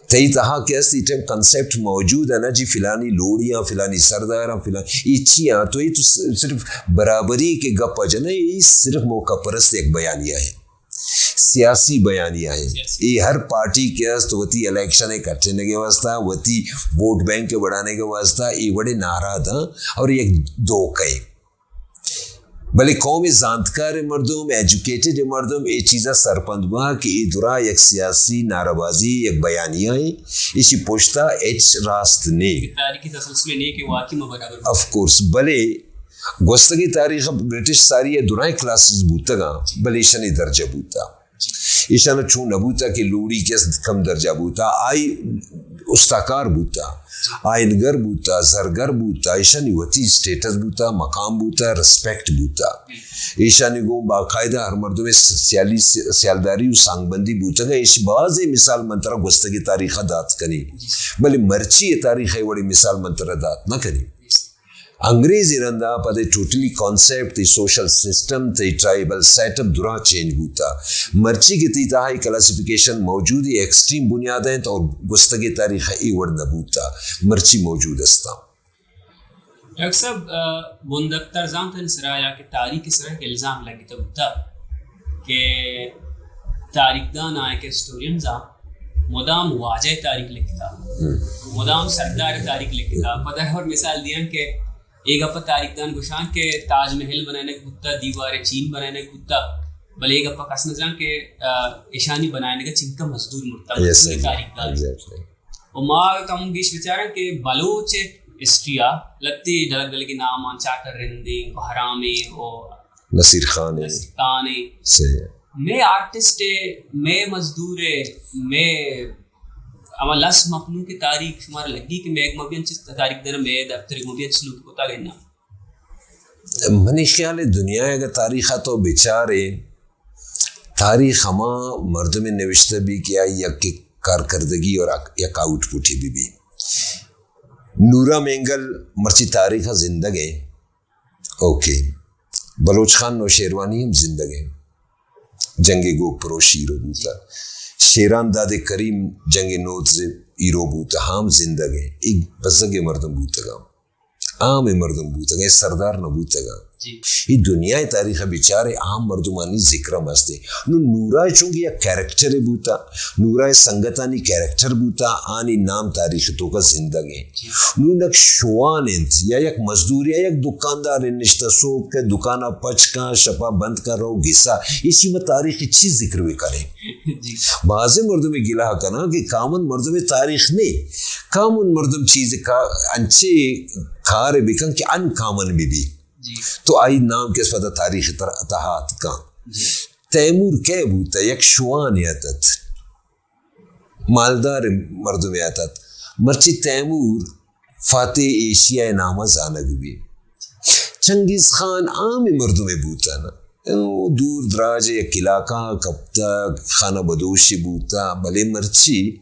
تئی تہا کہ است، ای ٹائم کنسپٹ موجود ہے نا جی، فلانی لوڑیاں، فلانی سرداراں، فلان، ای چی آں؟ تو ای تو س-، صرف برابری کے گپ ءَ جنے، ای صرف موقع پرست ایک بیانیہ ہے، سیاسی بیانیہ ہے۔ سیاسی۔ ای ہر پارٹی کے است وتی الیکشن کٹنے کے واسطہ، وتی ووٹ بینک کے بڑھانے کے واسطہ ای بڑے نعرہ دا اور ایک دھوکہ ہے۔ بلے قوم زانتکار مردم، ایجوکیٹڈ مردم اے چیزا سرپند با کہ اے درا یک سیاسی نعرہ بازی، یک بیانیہ ہے، ایشی پشتا ہچ راست نے۔ تاریخی تسلسل نے کہ واقعی ما برابر۔ آف کورس، بلے گوستگیں تاریخ برٹش ساری درائیں کلاسز بوتگاں، بلے ایشانی درجہ بوتا۔ ایشاں چون نہ بوتا کہ لوڑی کس کم درجہ بوتا، آئی استاکار بوتا، آئینگر بوتا، زرگر بوتا، ایشانی وتی اسٹیٹس بوتا، مقام بوتا، ریسپیکٹ بوتا۔ ایشانی گوں باقاعدہ ہر مردم سیالی، سیالداری و سانگبندی بوتگ۔ ایشی بازیں مثال من ترا گوستگی تاریخ دات کنی، بلے مرچی تاریخ وڑی مثال من ترا دات نہ کنی۔ انگریزی رندا پدے ٹوٹلی کانسیپٹ، تئی سوشل سسٹم، تئی ٹرائبل سیٹ اپ درا چینج بوتا۔ مرچی کہ تئی تہا اے کلاسیفیکیشن موجود ہے، ایکسٹریم بنیاد ہیں تو گستگی تاریخ ای وڑ نہ بوتا، مرچی موجود استا۔ ڈاکٹر صاحب، آ، بندکتر زانت سرا یا کہ تاریخ سرا ایک الزام لگتا بوتا کہ تاریخ دان آئے کہ ہسٹورینز آ مدام واجہ تاریخ لکھتا، مدام سردار تاریخ لکھتا۔ پدا اور مثال دیاں کہ اے گپ تاریخ دان گوشاں کہ تاج محل بنائینگ بوتا، دیوار چین بنائینگ بوتا، بلے اے گپ کس نہ زان کہ، آ، ایشانی بنائینگ چنکا مزدور مرتا، یس، مزدور تاریخ دان۔ ایگزیکٹلی۔ و ما کم گیش بچاراں کہ بلوچ ہسٹری آ لتی ڈلگ ڈلگی نام آں، چاکر رندیں، گوہرامیں، و نصیر خان ایں۔ نصیر خان ایں۔ صحیح۔ مئے آرٹسٹ ایں، مئے مزدور ایں، مئے ہما لس مخلوق تاریخ شمار لگی کہ مئے مبی انچ تاریخ دان مئے دفتر مبی انچ لوٹ کتا گنا۔ منی خیال ہے دنیا اگر تاریخ تو بچارے، تاریخ ہما مردم نوشتہ بی کہ آئی یک کارکردگی اور یک آؤٹ پٹ بی بی۔ نورا مینگل مرچی تاریخ زندگ ہے۔ اوکے۔ بلوچ خان نوشیروانی ہم زندگ ہیں۔ جنگ گوک پروش ہیرو بوتا۔ شیران داد کریم جنگ نودز ہیرو بوتا، ہم زندگ ہیں۔ ایک بزگ مردم بوتگا۔ عام مردم بوتگا، سردار نہ بوتگا۔ جی۔ ای دنیا تاریخ بچارے عام مردمانی ذکر ہم ہستے۔ نو نورا چونکہ یک کریکٹر بوتا، نورا سنگتانی کریکٹر بوتا، آنی نام تاریخ توکا زندگ ہیں۔ نون یک شوان انت یا یک مزدور یا یک دکاندار نشتہ، صبح کے دکانا پچ کن، شپا بند کن، رو گسا، ایشی ما تاریخ چی ذکر بکنیں؟ جی۔ بازیں مردم گلہ کناں کہ کامن مردم تاریخ نے، کامن مردم چیز کا انچے کار بکن کہ ان کامن بی بی۔ جی۔ تو آئی نام کس پدا تاریخ تر-، تہا اتکاں۔ جی۔ تیمور کے بوتا؟ یک شوان اتت۔ مالدار مردمے اتت۔ مرچی تیمور فاتح ایشیا نام زانگ بی۔ چنگیز خان عام مردمے بوتا نا۔ او دور دراج یک علاقہ کپتا، خانہ بدوشی بوتا، بلے مرچی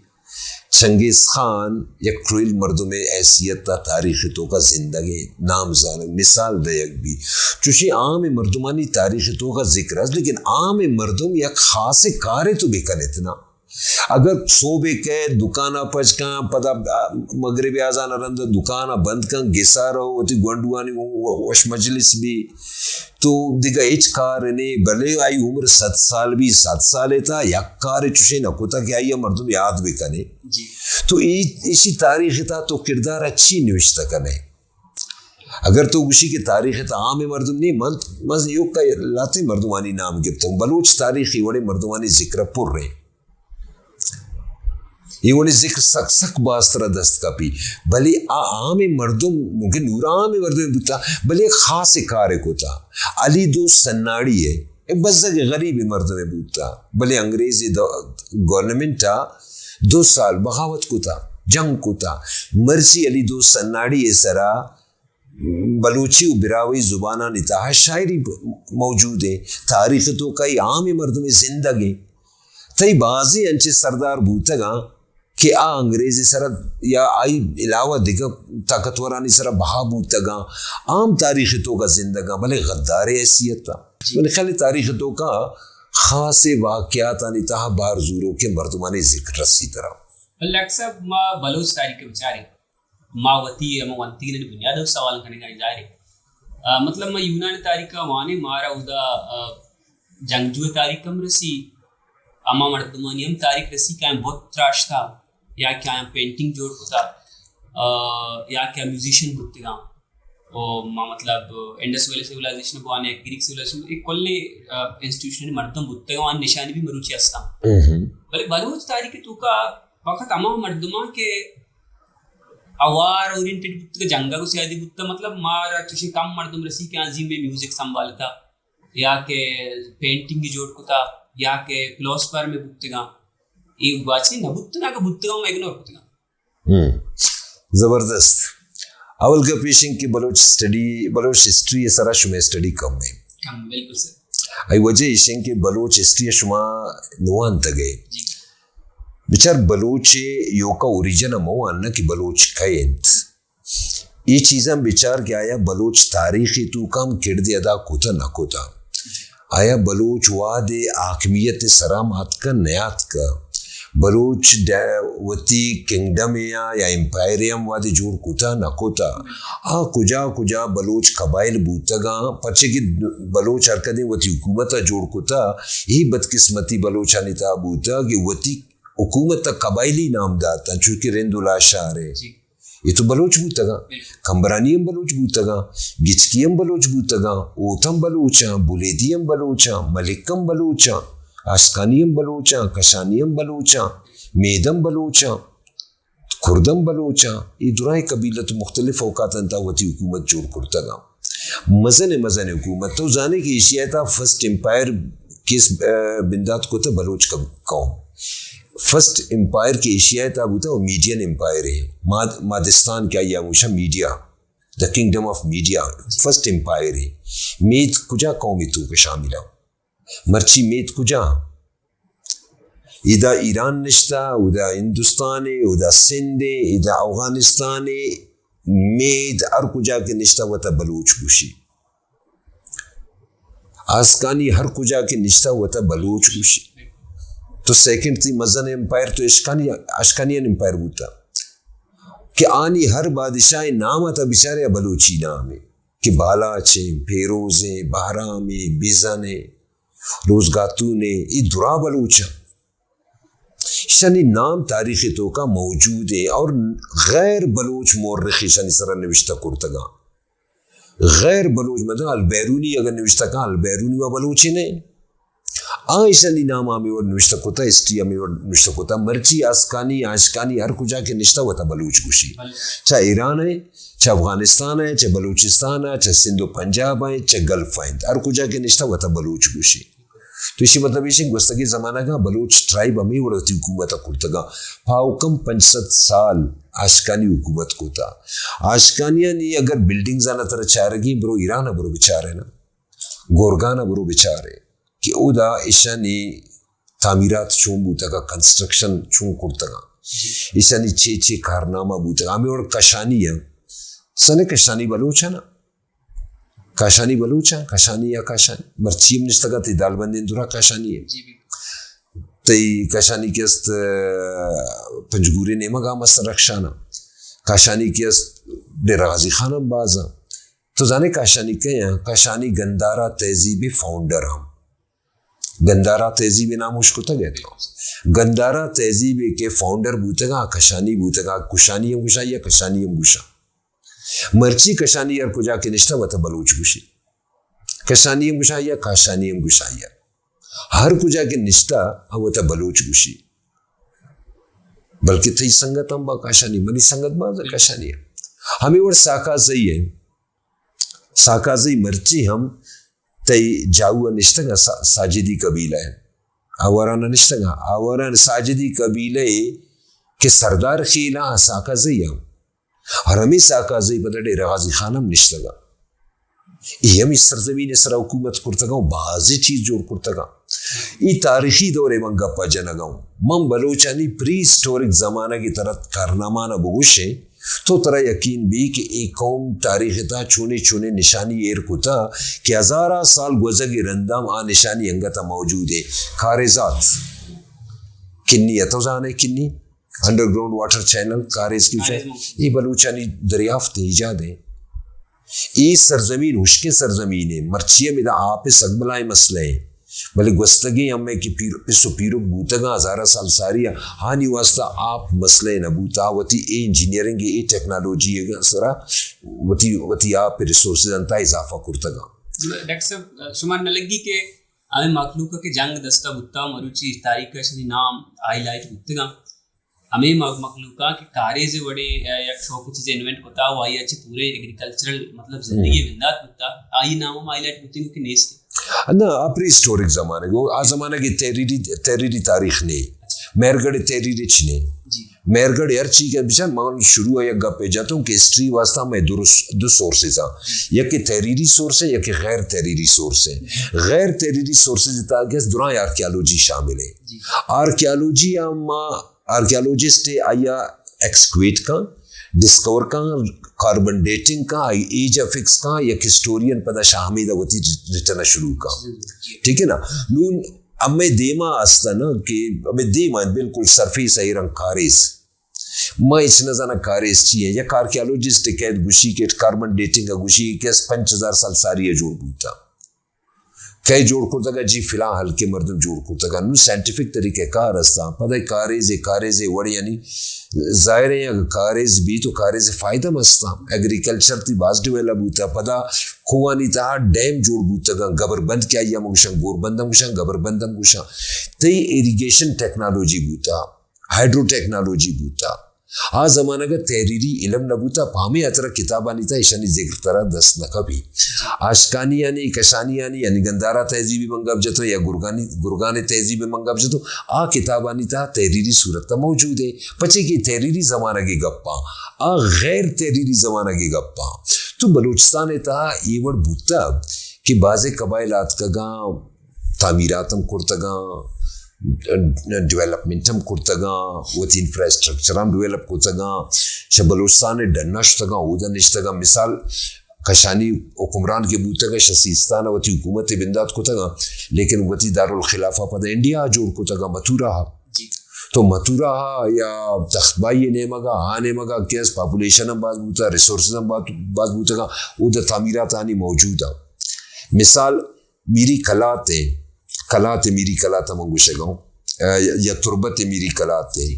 چنگیز خان یک کروئل مردمے حیثیت تا تاریخ توکا زندگے، نام زانگ، مثال دیگ بی۔ چوشی عام مردمانی تاریخ توکا ذکر است، لیکن عام مردم یک خاص کارے تو بکنت نا۔ اگر صوبے کئے دکانا پچ کن، پدا مغرب اذان رند دکانا بند کن، گسا رو، وتی گونڈوانی گوں وش مجلس بی، تو دگہ ہچ کار نے، بلے آئی عمر صد سال بی، صد سال تا یک کار چوشے نہ کتا کہ آئی مردم یاد بکنے۔ جی۔ تو ای-، ایشی تاریخ تا تو کردار چی نوشتہ کنے؟ اگر تو گوشی کہ تاریخ تا عام مردم نہیں، من، من یوکا لاتے مردمانی نام گپتوں، بلوچ تاریخی وڑے مردمانی ذکر پر رہے۔ اے وڑیں ذکر سک سک باز ترا دست کپی، بلے آ عام مردم، ممکن نورا عام مردم بوتا، بلے خاص کارے کتا۔ علی دوست سناڑی ہے، اے بزگ غریب مردم بوتا، بلے انگریزی دو-، گورنمنٹ آ دو سال بغاوت کتا، جنگ کتا۔ مرچی علی دوست سناڑی سرا بلوچی و براہوئی زبانانی تہا شاعری موجود ہے، تاریخ توکا ای عام مردم زندگ ہے۔ تئی بازیں انچیں سردار بوتگاں کہ آ انگریزی سرا یا آئی علاوہ دگہ طاقتورانی سرا بہا بوتگاں، عام تاریخ توکا زندگاں، بلے غدار حیثیت ء۔ جی۔ بلے خیال تاریخ توکا خاص واقعاتانی تہا بار زوروکیں مردمانی ذکر رسی ترا۔ بلے ڈاکٹر صاحب، ما بلوچ تاریخ بچاریں، ما وتی ہمو ونتگینانی بنیاد ء سوال کنگا ظاہر ہے۔ آ، مطلب، ما یونان تاریخ ء وانیں، مارا اودا، آ، جنگجو تاریخ ہم رسی، ہما مردمانی ہم تاریخ رسی کہ آیاں بت تراشتا، یا کہ آیاں پینٹنگ جوڑ کتا، آ، یا کہ میوزیشن بوتگاں۔ او ما مطلب انڈس ویلی سیولائزیشن بوانے، گریک سیولائزیشن، اے کلیں، آ، انسٹیٹیوشن مردم بوتگاں، آن نشانی بھی مروچی ہستاں۔ بلے بلوچ تاریخ توکا فقط ہما مردماں کہ اوار اورینٹڈ بوتگ، جنگ ء گوں سیادی بوتگ، مطلب مارا چوشیں کم مردم رسی کہ آ زی میں میوزک سنبھالتا یا کہ پینٹنگ جوڑ کتا یا کہ فلاسفر میں بوتگاں۔ اے گواچنی نہ بوتگاں، اگہ بوتگاں ما اگنور کتگاں۔ ہم۔ زبردست۔ اول گپ ایش انت کہ بلوچ اسٹڈی، بلوچ ہسٹری ء سرا شمئے اسٹڈی کم ہے۔ کم، بالکل سر۔ ای وجہ ایش انت کہ بلوچ ہسٹری ء شما نوانتگ ئے۔ جی۔ بچار بلوچ ء ایوکا اوریجن ء مہ وان نہ کہ بلوچ کئے انت۔ اے چیزاں بچار کہ آیا بلوچ تاریخ ء توکا ہم کردے ادا کتہ نہ کتہ۔ آیا بلوچ وہدے حاکمیت ء سرا ہم آتکہ نیاتکہ؟ بلوچ ڈ-، وتی کنگڈم ء یا امپائر ء ہم وہدے جوڑ کتہ نہ کتہ؟ آ کجا کجا بلوچ قبائل بوتگاں؟ پرچے کہ بلوچ ہر کدیں وتی حکومت ء جوڑ کتہ، اے بدقسمتی بلوچانی تہا بوتہ کہ وتی حکومت ء قبائلی نام داتہ، چونکہ رند و لاشار ء۔ جی۔ اے تو بلوچ بوتگاں، بالکل۔ کمبرانی ہم بلوچ بوتگاں، گچکی ہم بلوچ بوتگاں، اوت ہم بلوچاں، بلیدی ہم بلوچاں، ملک ہم بلوچاں، آشکانی ہم بلوچاں، کشانی ہم بلوچاں، مید ہم بلوچاں، کرد ہم بلوچاں۔ اے درائیں قبیلہ تو مختلف اوقاتاں تہا وتی حکومت جوڑ کرتگاں۔ مزن مزن حکومت۔ تو زانے کہ ایشیا ء تہا فرسٹ امپائر کس، آ، بندات کتہ بلوچ قب-، قوم۔ فرسٹ امپائر کہ ایشیا ء تہا بوتہ، وہ میڈین امپائر ہے۔ ماد-، مادستان کہ آئی ء گوشاں media, the kingdom of Media، first empire ہے۔ مید کجا قوم ء توک شامل ہے؟ مرچی مید کجا؟ ادا ایران نشتہ، ادا ہندوستان ء، ادا سندھ ء، ادا اوغانستان ء، مید ہر کجا کہ نشتہ وتا بلوچ گوشی۔ آسکانی ہر کجا کہ نشتہ وتا بلوچ گوشی۔ تو سیکنڈ تئی مزن امپائر تو اشکانی، اشکانیان امپائر بوتا کہ آنی ہر بادشاہ نام آتا بچارے بلوچی نام ہے کہ بالاچ ہیں، پیروز ہیں، بہرام ہیں، بزن ہیں۔ روزگاتون ء، اے درا بلوچ آں۔ ایشانی نام تاریخ توکا موجود ہیں اور غیر بلوچ مورخ ایشانی سرا نوشتہ کرتگاں۔ غیر بلوچ، مطلب البیرونی اگر نوشتہ کن، البیرونی و بلوچے نہ۔ آ ایشانی نام ہمے وڑ نوشتہ کتا، ہسٹری ہمے وڑ نوشتہ کتا۔ مرچی آسکانی، آشکانی ہر کجا کہ نشتہ وتا بلوچ گوشی۔ چاہے ایران ہے، چاہے افغانستان ہے، چاہے بلوچستان ہے، چاہے سندھ و پنجاب ہے، چاہے گلف ہے، ہر کجا کہ نشتہ وتا بلوچ گوشی۔ تو ایشی مطلب ایش گوستگیں زمانگا بلوچ ٹرائب ہمے وڑ وتی حکومت کرتگا۔ پاو کم پنچ سد سال آشکانی حکومت کتا۔ آشکانیانی اگر بلڈنگز آنا ترا چارگی، برو ایران برو بچارے نا، گورگان برو بچارے کہ اودا ایشانی تعمیرات چون بوتگا، کنسٹرکشن چون کرتگا، ایشانی چے چے کارنامہ بوتگا۔ ہمے وڑ کشانی ہیں، سنے کشانی بلوچ ہے نا، کاشانی بلوچ ہیں، کاشانی یا کاشانی، مرچی ہم نشتگا تئی دالبندیں درا کاشانی ہے۔ جی، بالکل۔ تئی کاشانی کہ است، پنجگوری نیمگا ہم است رخشانہ۔ کاشانی کہ است، ڈیرہ غازی خان ہم باز ہیں۔ تو زانے کاشانی کئے ہیں؟ کاشانی گندھارا تہذیب فاؤنڈر ہیں۔ گندھارا تہذیب نام ہوش کتگ ہے تو؟ گندھارا تہذیب کے فاؤنڈر بوتگا، کشانی بوتگا، کشانی ہم گشا یا کشانی ہم گشا۔ مرچی کشانی ہر کجا کہ نشتہ وتا بلوچ گوشی۔ کشانی ہم گشا یا کاشانی ہم گشا یا۔ ہر کجا کہ نشتہ وتا بلوچ گوشی۔ بلکہ تئی سنگت ہم با کاشانی، منی سنگت با کاشانی ہم۔ ہمیں وڑ ساکازئی ہے۔ ساکازئی مرچی ہم تئی جاؤ نشتگا سا-، ساجدی قبیلہ ہے۔ آواران نشتگا، آواران ساجدی قبیلہ ہے کہ سردار خیلا ساکازئی ہم۔ اور ہمیں ساکازئی پدا ڈیرہ غازی خان ہم نشتگا۔ اے ہمیں سرزمین سرا حکومت کرتگا و بازی چیز جوڑ کرتگا۔ ای تاریخی دور ءِ من گپ ءَ جنگ ءَ اوں۔ من بلوچانی پری ہسٹورک زمانگ ءِ ترا کارنامہ ءَ بگوشیں، تو ترا یقین بی کہ اے قوم تاریخ ءِ تہا چونیں چونیں نشانی ایر کتا کہ ہزاراں سال گوزگ ءَ رندا ہم آ نشانی انگت ءَ موجود ایں۔ کاریزات کنی ءَ، تو زانے کنی؟ انڈر گراؤنڈ واٹر چینل، کاریز کی کاریز موجود۔ اے بلوچانی دریافت ایں، ایجاد ایں۔ اے سرزمین ہشکیں سرزمین ایں، مرچی ہم ادا آپ ءِ سک بلائیں مسئلہ ایں، بلے گوستگیں ہمے کہ پیر، پس و پیرک بوتگاں، ہزاراں سال ساری ءَ، آہانی واسطہ آپ مسئلہ نہ بوتا، وتی اے انجینئرنگ، اے ٹیکنالوجی ءِ سرا وتی، وتی آپ ءِ ریسورسز انت اضافہ کرتگاں۔ ڈاکٹر صاحب، شما نہ لگی کہ ہمے مخلوق کہ جنگ دستا بوتا، مروچی تاریخ ءَ اشانی نام ہائی لائٹ بوتگاں، ہمے م-، مخلوقاں کہ کاریز ءِ وڑیں یا یک شوق چیزے انوینٹ کتا و آئی ءَ چہ پورے ایگریکلچرل، مطلب، زندگی ءِ بندات بوتا، آئی نام ہم ہائی لائٹ بوتگ کہ نیست؟ نہ، آ پری ہسٹورک زمانگ ءَ، آ زمانگ ءَ تحریری، تحریری تاریخ نے، مہرگڑھ ءِ تحریر ہچ نے۔ جی۔ مہرگڑھ ءِ ہر چیز کہ بچار، من شروع ءَ یک گپے جتوں کہ ہسٹری واسطہ ہمے درست دو سورسز ایں، یک تحریری سورس ایں، یک غیر تحریری سورس ایں۔ غیر تحریری سورسز ءِ تہا کہ درائیں آرکیالوجی شامل ایں۔ جی۔ آرکیالوجی ءَ ما آرکیالوجسٹ آئی ءَ ایکسکویٹ کن، ڈسکور کن، کاربن ڈیٹنگ کن، آئی ایج ءَ فکس کن، یک ہسٹورین پدا شاہ حمید ءَ وتی ریٹن ءَ شروع کن۔ ٹھیک ہے نا؟ نون ہمے دیما است نا کہ ہمے دیما بالکل سرفیس ءَ ایران کاریز۔ ما ہچ نہ زاناں کاریز چی ایں۔ یک آرکیالوجسٹ کئیت گوشی کہ کاربن ڈیٹنگ ءَ گوشی کہ پنچ ہزار سال ساری ءَ جوڑ بوتا۔ کئے جوڑ کرتگ ءَ؟ جی فلاں ہلکے مردم جوڑ کرتگ ءَ۔ نوں سائنٹیفک طریقہ کار ہستاں، پدا کاریز ءِ، کاریز ءِ وڑ یعنی ظاہر ہے اگر کاریز بی تو کاریز ءِ فائدہ ہم ہستاں۔ ایگریکلچر تئی باز ڈیولپ بوتا، پدا کوہانی تہا ڈیم جوڑ بوتگاں، گبر بند کہ آئی ءَ ہم گوشاں، گور بند ہم گوشاں، گبر بند ہم گوشاں۔ تئی ایریگیشن ٹیکنالوجی بوتا، ہائیڈرو ٹیکنالوجی بوتا۔ آ زمانگ ءَ تحریری علم نہ بوتا، پہ ہمے ہاترا کتابانی تہا ایشانی ذکر ترا دست نہ کپی۔ آشکانیانی، کشانیانی، یعنی گندھارا تہذیبی من گپ جتوں یا گرگانی، گرگان تہذیب من گپ جتوں، آ کتابانی تہا تحریری صورت ءَ موجود ایں۔ پچے کہ تحریری زمانگ ءِ گپاں، آ غیر تحریری زمانگ ءِ گپاں۔ تو بلوچستان ءِ تہا اے وڑ بوتا کہ بازیں قبائل آتکگاں، تعمیرات ہم کرتگاں، ڈیولپمنٹ ہم کرتگاں، وتی انفراسٹرکچر ہم ڈیولپ کرتگاں، چہ بلوچستان ءِ ڈنا شتگاں، اودا نشتگاں۔ مثال، کشانی حکمران کہ بوتگاں، شہ سیستان ءَ وتی حکومت ءِ بندات کتگاں، لیکن وتی دارالخلافہ پدا انڈیا ءَ جوڑ کتگاں، متورا ءَ۔ جی۔ تو متورا ءَ یا تخت بائی ءِ نیمگ ءَ، آ نیمگ ءَ کہ است، پاپولیشن ہم باز بوتا، ریسورسز ہم باز، باز بوتگاں، اودا تعمیرات آنی موجود ایں۔ مثال، میری کلات ایں، کلات ایں، میری کلات ءَ من گوشگ ءَ اوں، ءَ، یا تربت ایں، میری کلات ایں۔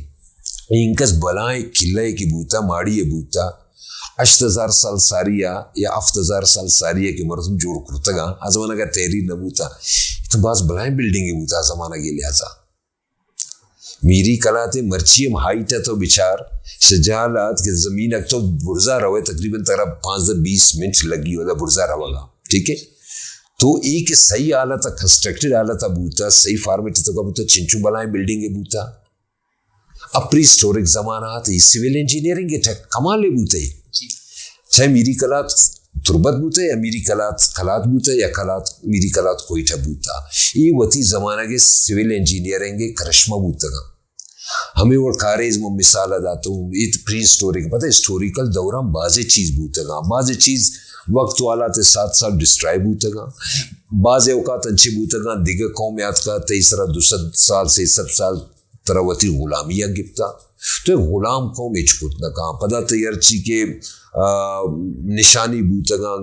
اے انکس بلائیں قلعہ کہ بوتا، ماڑی ءَ بوتا، ہشت ہزار سال ساری ءَ یا ہفت ہزار سال ساری ءَ کہ مردم جوڑ کرتگاں، آ زمانگ ءَ تحریر نہ بوتا۔ تو باز بلائیں بلڈنگے بوتا آ زمانگ ءِ لحاظ ءَ۔ میری کلات ایں، مرچی ہم ہائٹ ءَ تو بچار، شجال آت کہ زمین ءَ تو برزا روئے، تقریباً ترا پانزدہ بیس منٹ لگی اودا برزا روگا، ٹھیک ہے؟ تو اے کہ صحیح حالت ءَ، کنسٹرکٹڈ حالت ءَ بوتا، صحیح فارمیٹ ءِ توکا بوتا، چنچو بلائیں بلڈنگے بوتا۔ ءَ پری ہسٹورک زمانہ ءَ تئی سول انجینئرنگ ءِ ٹیک کمالے بوتئی۔ جی۔ چاہے میری کلات تربت بوتہ یا میری کلات کلات بوتہ یا کلات، میری کلات کوئٹہ بوتہ، اے وتی زمانگ ءِ سول انجینئرنگ ءِ کرشمہ بوتگاں۔ ہمے وڑ کاریز من مثال ءَ داتوں، اے پری ہسٹورک، پتہ ہسٹوریکل دوراں بازیں چیز بوتگاں، بازیں چیز وقت ءُ حالات ءِ ساتھ ساتھ ڈسٹرائے بوتگاں، بازیں اوقات انچیں بوتگاں دگہ قوم ءَ آتکا تئی سرا دو سد سال، سے سد سال ترا وتی غلامی ءَ گپتا، تو اے غلام قوم ہچ کت نہ کن۔ پدا تئی ہرچی کہ، آ، نشانی بوتگاں،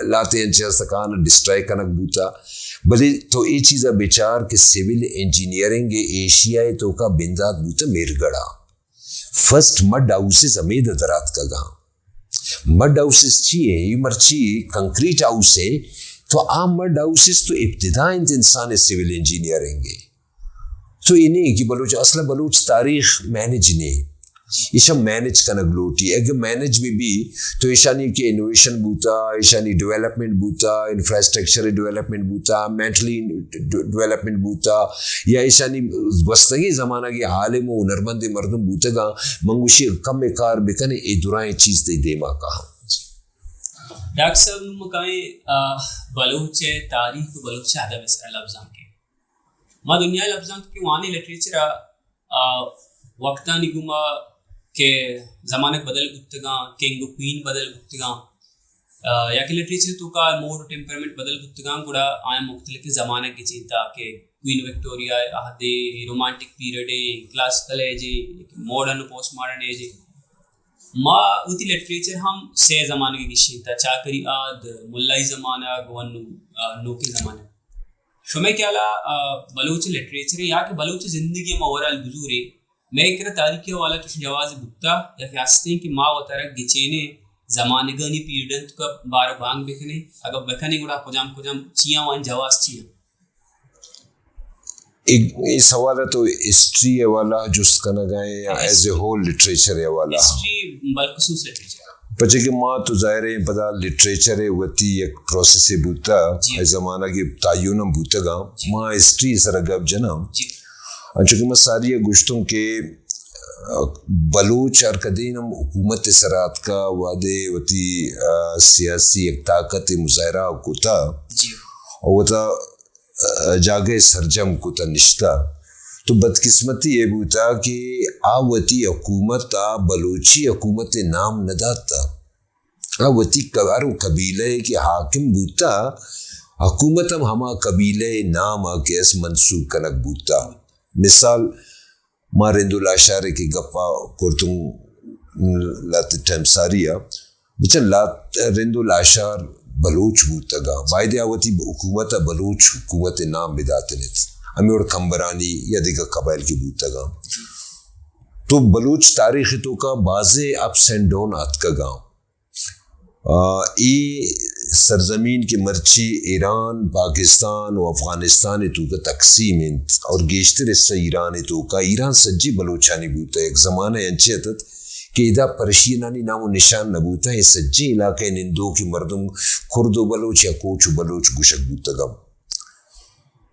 لہتے انچیں است کان ڈسٹرائے کنگ بوتا۔ بلے تو اے چیز ءَ بچار کہ سول انجینئرنگ ایشیا ءِ توکا بندات بوتا مہرگڑھ ءَ۔ فرسٹ مڈ ہاؤسز ہمیدا دراتکگاں۔ مڈ ہاؤسز چی ایں؟ اے مرچی کنکریٹ ہاؤس ایں، تو آ مڈ ہاؤسز تو ابتدا انت انسان ءِ سول انجینئرنگ ءِ۔ تو اے نہ ایں کہ بلوچ، اصل ءَ بلوچ تاریخ مینج نہ ایں۔ ایشاں مینج کنگ لوٹی۔ اگہ مینج بہ بی تو ایشانی کہ انوویشن بوتا، ایشانی ڈیولپمنٹ بوتا، انفراسٹرکچر ڈیولپمنٹ بوتا، مینٹلی ڈ-، ڈیولپمنٹ بوتا، یا ایشانی گوستگیں زمانگ ءِ عالم ءُ ہنرمند مردم بوتگاں، من گوشی کمے کار بکنے، اے درائیں چیز تئی دیما کاہاں۔ ڈاکٹر صاحب، نوں ما کائیں، آ، بلوچ ءِ تاریخ ءُ بلوچ ءِ ادب ءِ سرا لبزانک ءَ۔ ما دنیا ءِ لبزانک کہ وانیں، لٹریچر ءَ، آ، وقتانی گوما کہ زمانگ بدل بوتگاں، کنگ ءُ کوئین بدل بوتگاں، آ، یا کہ لٹریچر ءِ توکا موڈ ءُ ٹیمپرامنٹ بدل بوتگاں، گڑا آیاں مختلفیں زمانگ گچینتا کہ کوئین وکٹوریا ءِ عہد ایں، رومانٹک پیریڈ ایں، کلاسیکل ایج ایں، ماڈرن ءُ پوسٹ ماڈرن ایج ایں۔ ما وتی لٹریچر ہم سے زمانگ ءَ گیشینتا، چاکری عہد، ملائی زمانگ ءُ انو-، آ، نوکیں زمانگ۔ شمئے خیال ءَ، آ، بلوچ لٹریچر ءَ یا کہ بلوچ زندگی ءَ ما اوورآل بزوریں، مئے کرا تاریخ ءِ حوالہ چوش جوازے بوتا یا کہ ہستیں کہ ما وتارا گچینیں زمانگانی پیریڈ ءِ توکا بار ءُ بانگ بکنیں؟ اگاں بکنیں گڑا کجام کجام چیاں ءُ آیانی جواز چی انت؟ اے، اے سوال ءَ تو ہسٹری ءِ حوالہ ءَ جست کنگ ءَ ئے یا ایز اے ہول لٹریچر ءِ حوالہ ءَ؟ ہسٹری بالخصوص لٹریچر۔ پچے کہ ما تو ظاہر ایں پدا لٹریچر ءِ وتی یک پروسیسے بوتا، جی۔ اے زمانگ ءَ تعین ہم بوتگاں۔ جی۔ ما ہسٹری ءِ سرا گپ جناں۔ جی۔ انچو کہ ما ساری ءَ گوشتوں کہ، آ، بلوچ ہر کدین ہم حکومت ءِ سرا اتکا، وہدے وتی، آ، سیاسی یک طاقت ءِ مظاہرہ کتا، جی۔ ءُ وتا، آ، جاگہ ءَ سرجم کتا نشتا۔ تو بدقسمتی اے بوتا کہ آ وتی حکومت ءَ بلوچی حکومت ءِ نام نہ داتا۔ آ وتی ک-، ہر قبیلہ ءَ کہ حاکم بوتا، حکومت ہم ہما قبیلہ ءِ نام ءَ کہ است منسوب کنگ بوتا۔ مثال، ما رند ءُ لاشار ءِ کہ گپا کرتوں لہتے ٹائم ساری ءَ، بچار لہت-، رند ءُ لاشار بلوچ بوتگاں، بایدے آ وتی حکومت ءَ بلوچ حکومت ءِ نام بداتنت۔ ہمے وڑ کمبرانی یا دگہ قبائل کہ بوتگاں۔ تو بلوچ تاریخ ءِ توکا بازیں اپس اینڈ ڈاؤن آتکگاں۔ آ، اے سرزمین کہ مرچی ایران، پاکستان ءُ افغانستان ءِ توکا تقسیم انت اور گیشتر حصہ ایران ءِ توکا، ایران سجی بلوچانی بوتا۔ یک زمانہ انچے اتت کہ ادا پرشینانی نام ءُ نشان نہ بوتا، اے سجی علاقہ ءِ نندوکیں مردم کرد ءُ بلوچ یا کوچ ءُ بلوچ گوشگ بوتگاں۔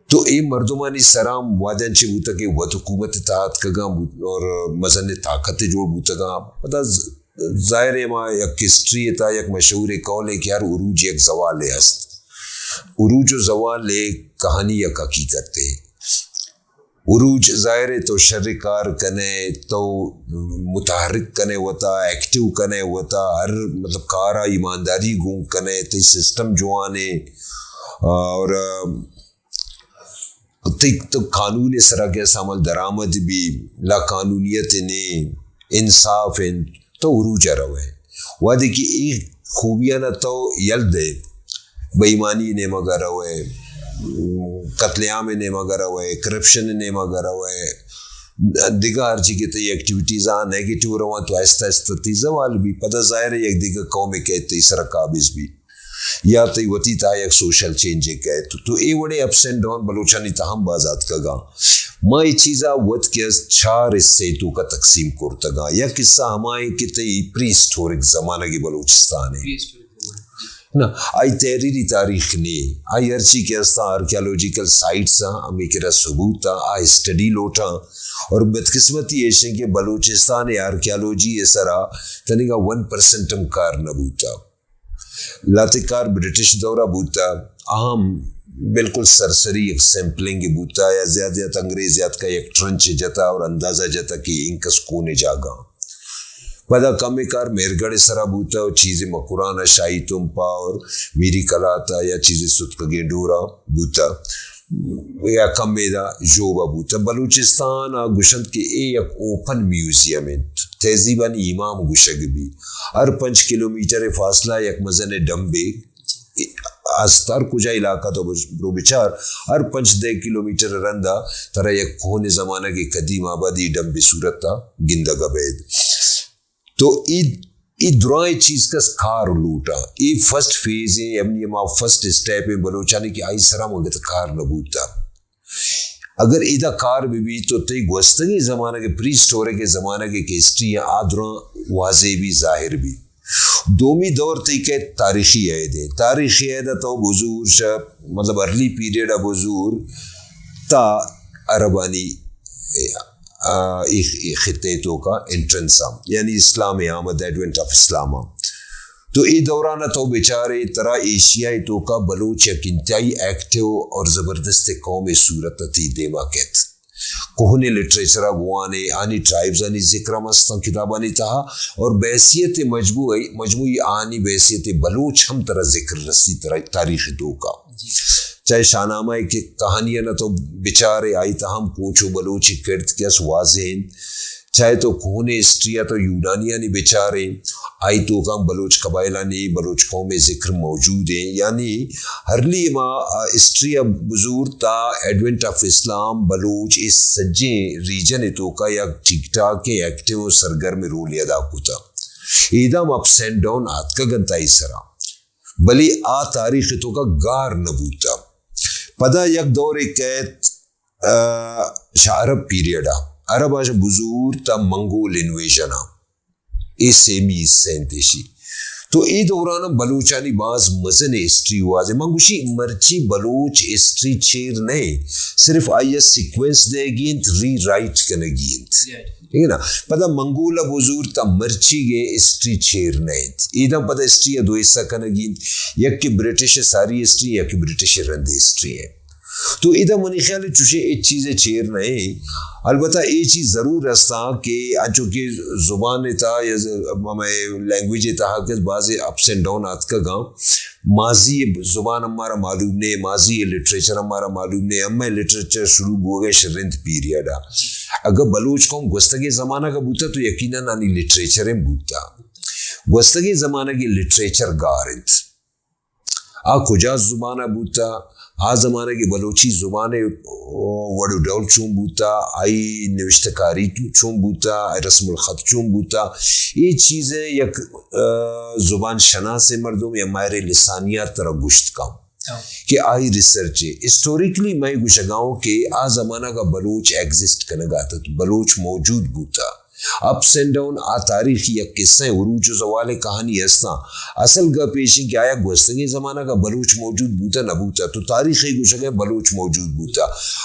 تو اے مردمانی سرا ہم وہدے انچیں بوتگ کہ وت حکومت ءِ تہا اتکگاں بوت-، اور مزنیں طاقتے جوڑ بوتگاں۔ پدا ز-، ظاہر ہے، ہما یک ہسٹری ءِ تہا یک مشہوریں قولے کہ ہر عروج یک زوالے ہست۔ عروج ءُ زوال ءِ کہانی یک حقیقتے۔ عروج ظاہر ہے تو شر کار کنے، تو متحرک کنے وتا، ایکٹیو کنے وتا، ہر مطلب کارا ایمانداری گون کنے، تئی سسٹم جوانے اور تئی تو قانون ءِ سرا کہ است عمل درآمد بی، لا قانونیت نے، انصاف انت، تو عروج ءَ روئے۔ وہدے کہ اے خوبیاں تو یل دے، بے ایمانی ءِ نیمگ ءَ روئے، قتل عام ءِ نیمگ ءَ روئے، کرپشن ءِ نیمگ ءَ روئے، دگہ ہرچی کہ تئی ایکٹیویٹیز آ نیگیٹو رواں تو آہستہ آہستہ تئی زوال بی، پدا ظاہر ہے یک دگہ قومے کئیت تئی سرا قابض بی۔ یا تئی وتی تہا یک سوشل چینجے کئیت۔ تو اے وڑیں اپس اینڈ ڈاؤن بلوچانی تہا ہم باز آتکگاں۔ ما اے چیزا وت کہ از چار حصے توکا تقسیم کرتگاں۔ یک حصہ ہمائیں کہ تئی پری ہسٹورک زمانگ بلوچستان ہے۔ نا، آئی تحریری تاریخ نے، آئی ہرچی کہ استا آرکیالوجیکل سائٹس آں، ہمے کرا ثبوت آں، آ اسٹڈی لوٹاں۔ اور بدقسمتی ایش ہے کہ بلوچستان آرکیالوجی سرا تنگا ون پرسنٹ ہم کار نہ بوتا۔ لہتے کار برٹش دورا بوتا، اہم بالکل سرسری یک سیمپلنگ بوتا یا زیات زیات انگریز یاتکا یک ٹرنچ جتا اور اندازہ جتا کہ اینکس کونے جاگہ۔ پدا کمے کار مہرگڑھ سرا بوتا اور چیزے مکران شاہی تمپا اور میری کلاتا یا چیزے ستکگیں ڈورا بوتا۔ یا کمے دا ژوبا بوتہ۔ بلوچستان آ گوشنت کہ اے یک اوپن میوزیم انت، تہذیبانی امام گوشگ بی۔ ہر پنچ کلومیٹر فاصلہ یک مزن ڈمبے است، ہر کجا علاقہ تو بچ-، برو بچار، ہر پنچ دہ کلومیٹر رندا ترا یک کوہن زمانگ قدیم آبادی ڈمبے صورت تا گندگ بید۔ تو اے، اے درائیں چیز کس کار لوٹاں۔ اے فرسٹ فیز ایں، یعنی ہما فرسٹ اسٹیپ ایں بلوچانی کہ آئی سرا مگت کار نہ بوتا۔ اگر ادا کار بہ بیت تو تئی گوستگیں زمانگ، پری ہسٹورک زمانگ کہ ہسٹری آ دراں واضح بی، ظاہر بی۔ دومی دور تئی کہ تاریخی عہد ایں۔ تاریخی عہد تو بزور شہ، مطلب ارلی پیریڈ بزور تا عربانی آ، اے، اے خطے توکا انٹرنس آ، یعنی اسلام آمد، ایڈونٹ آف اسلام آ۔ تو اے دوران ءَ تو بچارے، ترا ایشیا ءِ توکا بلوچ یک انتہائی ایکٹیو اور زبردست قوم ءِ صورت ءَ تئی دیما کیت۔ کوہنیں لٹریچر ءَ بوانے، آنی ٹرائبز آنی ذکر ہم استاں کتابانی تہا، اور بحیثیت مجموعی، مجموعی آنی بحیثیت بلوچ ہم ترا ذکر رسی ترا تاریخ ءِ توکا۔ چاہے شاہنامہ ءِ کہ کہانی ءَ نہ تو بچارے، آئی تہا ہم کوچ و بلوچ ءِ کرد کہ اس واضح انت۔ چاہے تو کوہنیں ہسٹری ءَ تو یونانیانی بچارے، آئی توکا ہم بلوچ قبائلانی، بلوچ قوم ءِ ذکر موجود ہیں۔ یعنی ہرلی ما، آ، ہسٹری ءَ بزور تا ایڈونٹ آف اسلام، بلوچ اس سجیں ریجن ءِ توکا یک ٹھیک ٹھاک ءِ ایکٹیو و سرگرم رولے ادا کتا۔ ایدام اپس اینڈ ڈاؤن آتکگ انت آئی سرا، بلے آ تاریخ ءِ توکا گار نہ بوتا۔ پدا یک دورے کیت، آ، شہ عرب پیریڈ ءَ، عرب ءَ شہ بزور تا منگول انویژن ءَ، اے سیمی حصہ انت ایشی۔ تو اے دوران ہم بلوچانی باز مزن ہسٹری واضح۔ من گوشی مرچی بلوچ ہسٹری چیر نہ انت، صرف آئی ءَ سیکوینس دئیگی انت، ری رائٹ کنگی انت۔ ٹھیک ہے نا؟ پدا منگول ءَ بزور تا مرچی گے ہسٹری چیر نہ انت۔ ایداں پدا ہسٹری ءَ دو حصہ کنگی انت، یک کہ برٹش ءِ ساری ہسٹری، یک کہ برٹش ءِ رند ہسٹری ہے۔ تو ادا منی خیال ہے چوشیں ہچ چیزے چیر نہ ایں۔ البتہ اے چیز ضرور ہستاں کہ انچو کہ زبان ءِ تہا یا ز-، ہمے لینگویج ءِ تہا کہ بازیں اپس اینڈ ڈاؤن آتکگاں۔ ماضی ءِ زبان ہم مارا معلوم نہ، ماضی ءِ لٹریچر ہم مارا معلوم نہ، ہمے لٹریچر شروع بوگ ءَ شہ رند پیریڈ ءَ۔ اگہ بلوچ قوم گوستگیں زمانگ ءَ بوتہ تو یقیناً آنی لٹریچر ہم بوتہ۔ گوستگیں زمانگ ءِ لٹریچر گار انت۔ آ کجا زبان ءَ بوتہ؟ آ زمانگ ءَ بلوچی زبان ءِ وڑ و ڈول چون بوتہ؟ آئی نوشتہ کاری چون بوتہ؟ آئی رسم الخط چون بوتہ؟ اے چیز ءَ یک، آ، زبان شناس مردم یا ماہر لسانیات ترا گوشت کن کہ آئی ریسرچ ءَ۔ ہسٹوریکلی مئے گوشگاؤں کہ آ زمانگ ءَ بلوچ ایگزسٹ کنگ ءَ اتت، بلوچ موجود بوتہ۔ اپس اینڈ ڈاؤن آ تاریخی یک قصہ ءِ، عروج و زوال ءِ کہانی ہستاں۔ اصل گپ ایش انت کہ آیا گوستگیں زمانگ ءَ بلوچ موجود بوتہ نہ بوتہ؟ تو تاریخ ءِ گوشگ ءَ بلوچ موجود بوتہ۔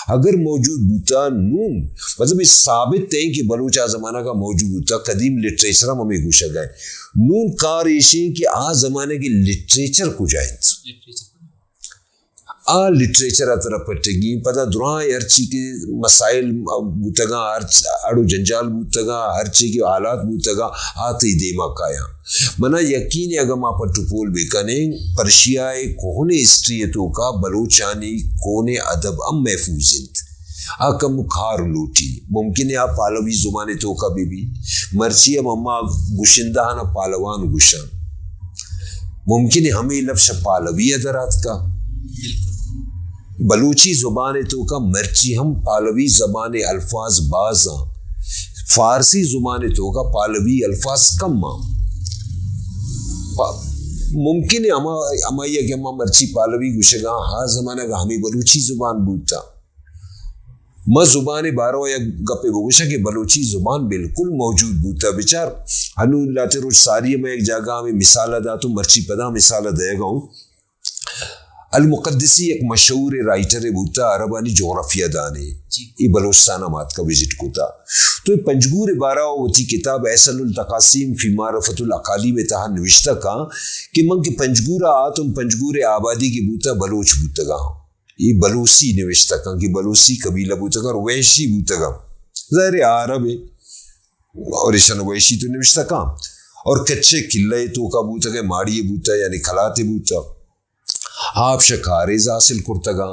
اگر موجود بوتہ نون، مطلب اے ثابت ایں کہ بلوچ آ زمانگ ءَ موجود بوتہ، قدیم لٹریچر ہم ہمے گوشگ ءَ۔ نون کار ایش ایں کہ آ زمانگ ءِ لٹریچر کجا انت؟ آ لٹریچر ءَ ترا پٹگی، پدا دراہیں ہرچی کہ مسائل بوتگاں، ہر اڑ و جنجال بوتگاں، ہرچی کہ حالات بوتگاں، آ تئی دیما کایاں۔ منا یقین ہے اگہ ما پٹ و پول بکنیں، پرشیا ءِ کوہنیں ہسٹری ءِ توکا بلوچانی کوہنیں ادب ہم محفوظ انت۔ آ کم کار لوٹی۔ ممکن ہے آ پالوی زبان ءِ توکا بہ بی۔ مرچی ہم ہما گشندہ آناں پالوان گشاں۔ ممکن ہے ہمے لفظ پالوی ءَ در آتکا۔ بلوچی زبان ءِ توکا مرچی ہم پالوی زبان ءِ الفاظ باز آں۔ فارسی زبان ءِ توکا پالوی الفاظ کم آں۔ پا-، ممکن ہے ہما، ہمائی کہ ہما مرچی پالوی گوشگاں، ہا زمانگ ءَ ہمے بلوچی زبان بوتا۔ ما زبان ءِ باروا یک گپے بگوشاں کہ بلوچی زبان بالکل موجود بوتا۔ بچار، ہنو لہتے روچ ساری ءَ ما یک جاگہ ہمے مثال ءَ داتوں، مرچی پدا مثال ءَ دئیگا اوں۔ المقدسی یک مشہور رائٹرے بوتا، عربانی جغرافیہ دانے۔ جی۔ اے بلوچستان ءَ ہم آتکا وزٹ کتا۔ تو اے پنجگور ءِ باروا وتی کتاب احسن التقاسیم فی معرفت الاقالیم ءِ تہا نوشتہ کاں کہ من کہ پنجگور ءَ آتوں، پنجگور ءِ آبادی کہ بوتا بلوچ بوتگاں۔ اے بلوسی نوشتہ کن کہ بلوسی قبیلہ بوتگ اور وحشی بوتگ۔ ظاہر ہے عرب ہے اور ایشان وحشی تو نوشتہ کن۔ اور کچے قلعہ توکا بوتگ، ماڑی بوتا یعنی کلاتے بوتا۔ آپ شہ کاریز حاصل کرتگاں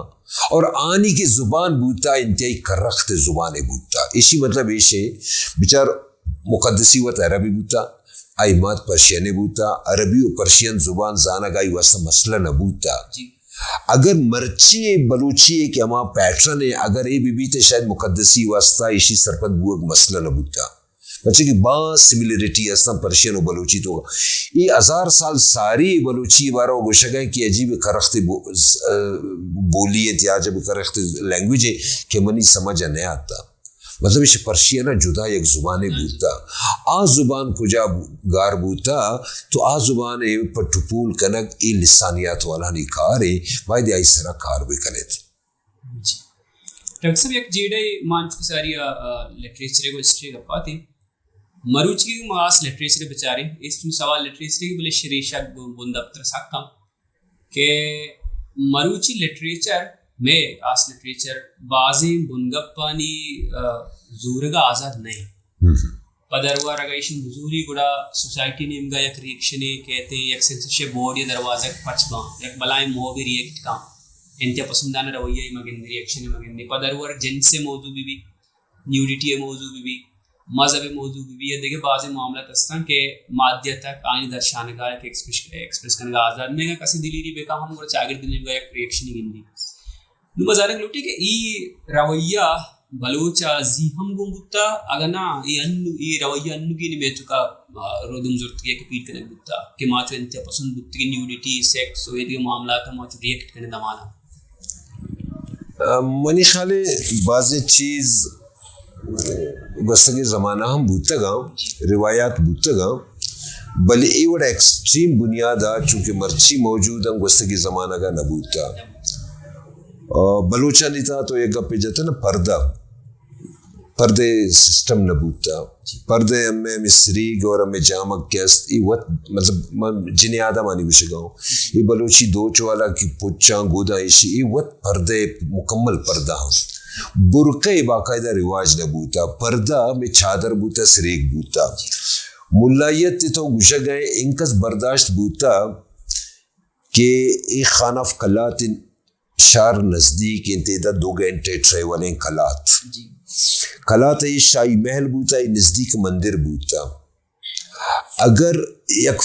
اور آنی کہ زبان بوتا انتہائی کرخت زبانے بوتا۔ ایشی مطلب ایشے بچار مقدسی وت عربی بوتا، آئی مات پرشینے بوتا، عربی و پرشین زبان زانگ آئی واسطہ مسئلہ نہ بوتا۔ جی۔ اگر مرچی بلوچی ءِ کہ ہما پیٹرن ہے، اگر اے بہ بیت، شاید مقدسی واسطہ ایشی سرپد بوگ مسئلہ نہ بوتا۔ پرچہ کہ باز سملرٹی ہستاں پرشین و بلوچی توکا۔ اے ہزار سال ساری بلوچی باروا گوشگ ءَ کہ عجیب کرخت بو-، ز-، بولی انت یا عجیب کرخت لینگویج ہے کہ منی سمجھ ءَ نہ آتا۔ مطلب ایش پرشین ءَ جدا یک زبانے بوتا۔ آ زبان کجا بو-، گار بوتا، تو آ زبان ءِ پٹ و پول کنگ اے لسانیات والانی کار ہے، باید آئی سرا کار بکنیت۔ جی۔ ڈاکٹر صاحب، یک جیڑہ مان چکے ساری ءَ، آ، لٹریچر ءِ گوں ہسٹری ءِ گپ آتے۔ مروچی کہ ما آس لٹریچر بچاریں، ایش چون سوال لٹریچر کہ بلے شریشک بندپتر سکم کہ مروچی لٹریچر، میں آس لٹریچر بازیں بنگپانی، آ، زورگا آزاد نہیں۔ پہ درور اگہ ایشن بزوری گڑا سوسائٹی نیمگا یک ریئیکشنے کہتے، یک سنسرشپ بورڈ یا دروازہ پچ باں، یک بلائیں موبی ریئیکٹ کاں، انتہا پسندانہ رویہ مگندی، ریئیکشن مگندی۔ پہ درور جنس موضوع بی بی، نیوڈیٹی ءِ موضوع بہ بی، مذہب ءِ موضوع بہ بی، یا دگہ بازیں معاملات ہستاں کہ مادیت ءَ آئی درشانگ ءَ کہ ایکسپریس، ایکسپریس کنگ ءَ آزاد نہ، کسی دلیری بہ کن ہم گڑا چاگرد نیمگ ءَ یک ریئیکشن گندی۔ نوں ما زانگ لوٹیں کہ ای رویہ بلوچ ءَ زی ہم گون بوتا، اگہ نا ای انو، ای رویہ انوگی نی میتوکا، آ، ردوم زرتگی کہ پیٹ کنگ بوتا کہ ما چو انتہا پسند بوتگی، نیوڈیٹی، سیکس و ایدگہ معاملات ما چو ریئیکٹ کنیں دمانا۔ منی خیال ءَ بازیں چیز گوستگیں زمانہ ہم بوتگاں، روایات بوتگاں، بلے اے وڑ ایکسٹریم بنیاد ءَ چونکہ مرچی موجود اں، گوستگیں زمانگ ءَ نہ بوتا۔ آ، بلوچانی تہا تو یک گپے جتہ نا، پردہ، پردے سسٹم نہ بوتا۔ پردے ہمے، ہمے سریگ اور ہمے جامگ کہ است، ای وت، مطلب، من جنی آدمانی گوشگا ہوں۔ ای بلوچی دوچ والا کہ پچاں گوداں ایشی، ای وت پردے، مکمل پردہ ہم۔ برقعے باقاعدہ رواج نہ بوتا۔ پردہ ہمے چادر بوتا، سریگ بوتا۔ ملائیت تو گوشگ ءَ انکس برداشت بوتا کہ ای خان آف قلات شہر نزدیک انت، ادا دو گھنٹے ٹریول ہیں قلات۔ جی۔ قلات ءَ شاہی محل بوتا، اے نزدیک مندر بوتا۔ اگر یک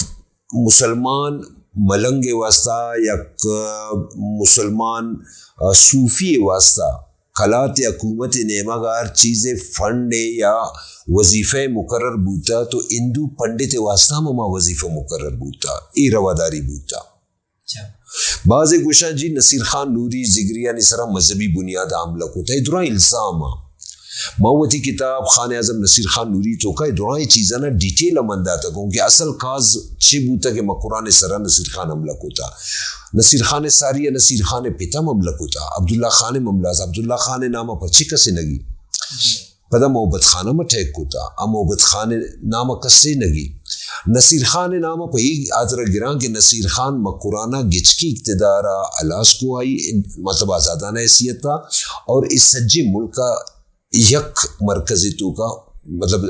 مسلمان ملنگ ءِ واسطہ، یک مسلمان، آ، صوفی ءِ واسطہ قلات ءِ حکومت ءِ نیمگ ءَ ہر چیزے فنڈ یا وظیفہ مقرر بوتا تو ہندو پنڈت ءِ واسطہ ہم ہما وظیفہ مقرر بوتا، اے رواداری بوتا۔ اچھا۔ بازے گوشاں جی نصیر خان نوری زگریانی سرا مذہبی بنیاد ءَ حملہ کتا، اے درائیں الزام آں۔ ما وتی کتاب خان اعظم نصیر خان نوری توکا اے درائیں چیزانا ڈیٹیل ءَ من داتا گوں کہ اصل کاز چی بوتا کہ مکران ءِ سرا نصیر خان حملہ کتا۔ نصیر خان ءِ ساری ءَ نصیر خان ءِ پتا ہم حملہ کتا، عبداللہ خان ہم حملہ، عبداللہ خان ءِ نام ءَ پرچے کسے نگی۔ پدا محبت خان ہم اٹیک کتا، آ محبت خان ءِ نام ءَ کسے نگی۔ نصیر خان ءِ نام ءَ پہ اے ہاترا گراں کہ نصیر خان مکران ءَ گچکی اقتدار ءَ ہلاس کو، آئی مطلب آزادانہ حیثیت ءَ، اور اس سجے ملک ءَ یک مرکز ءِ توکا، مطلب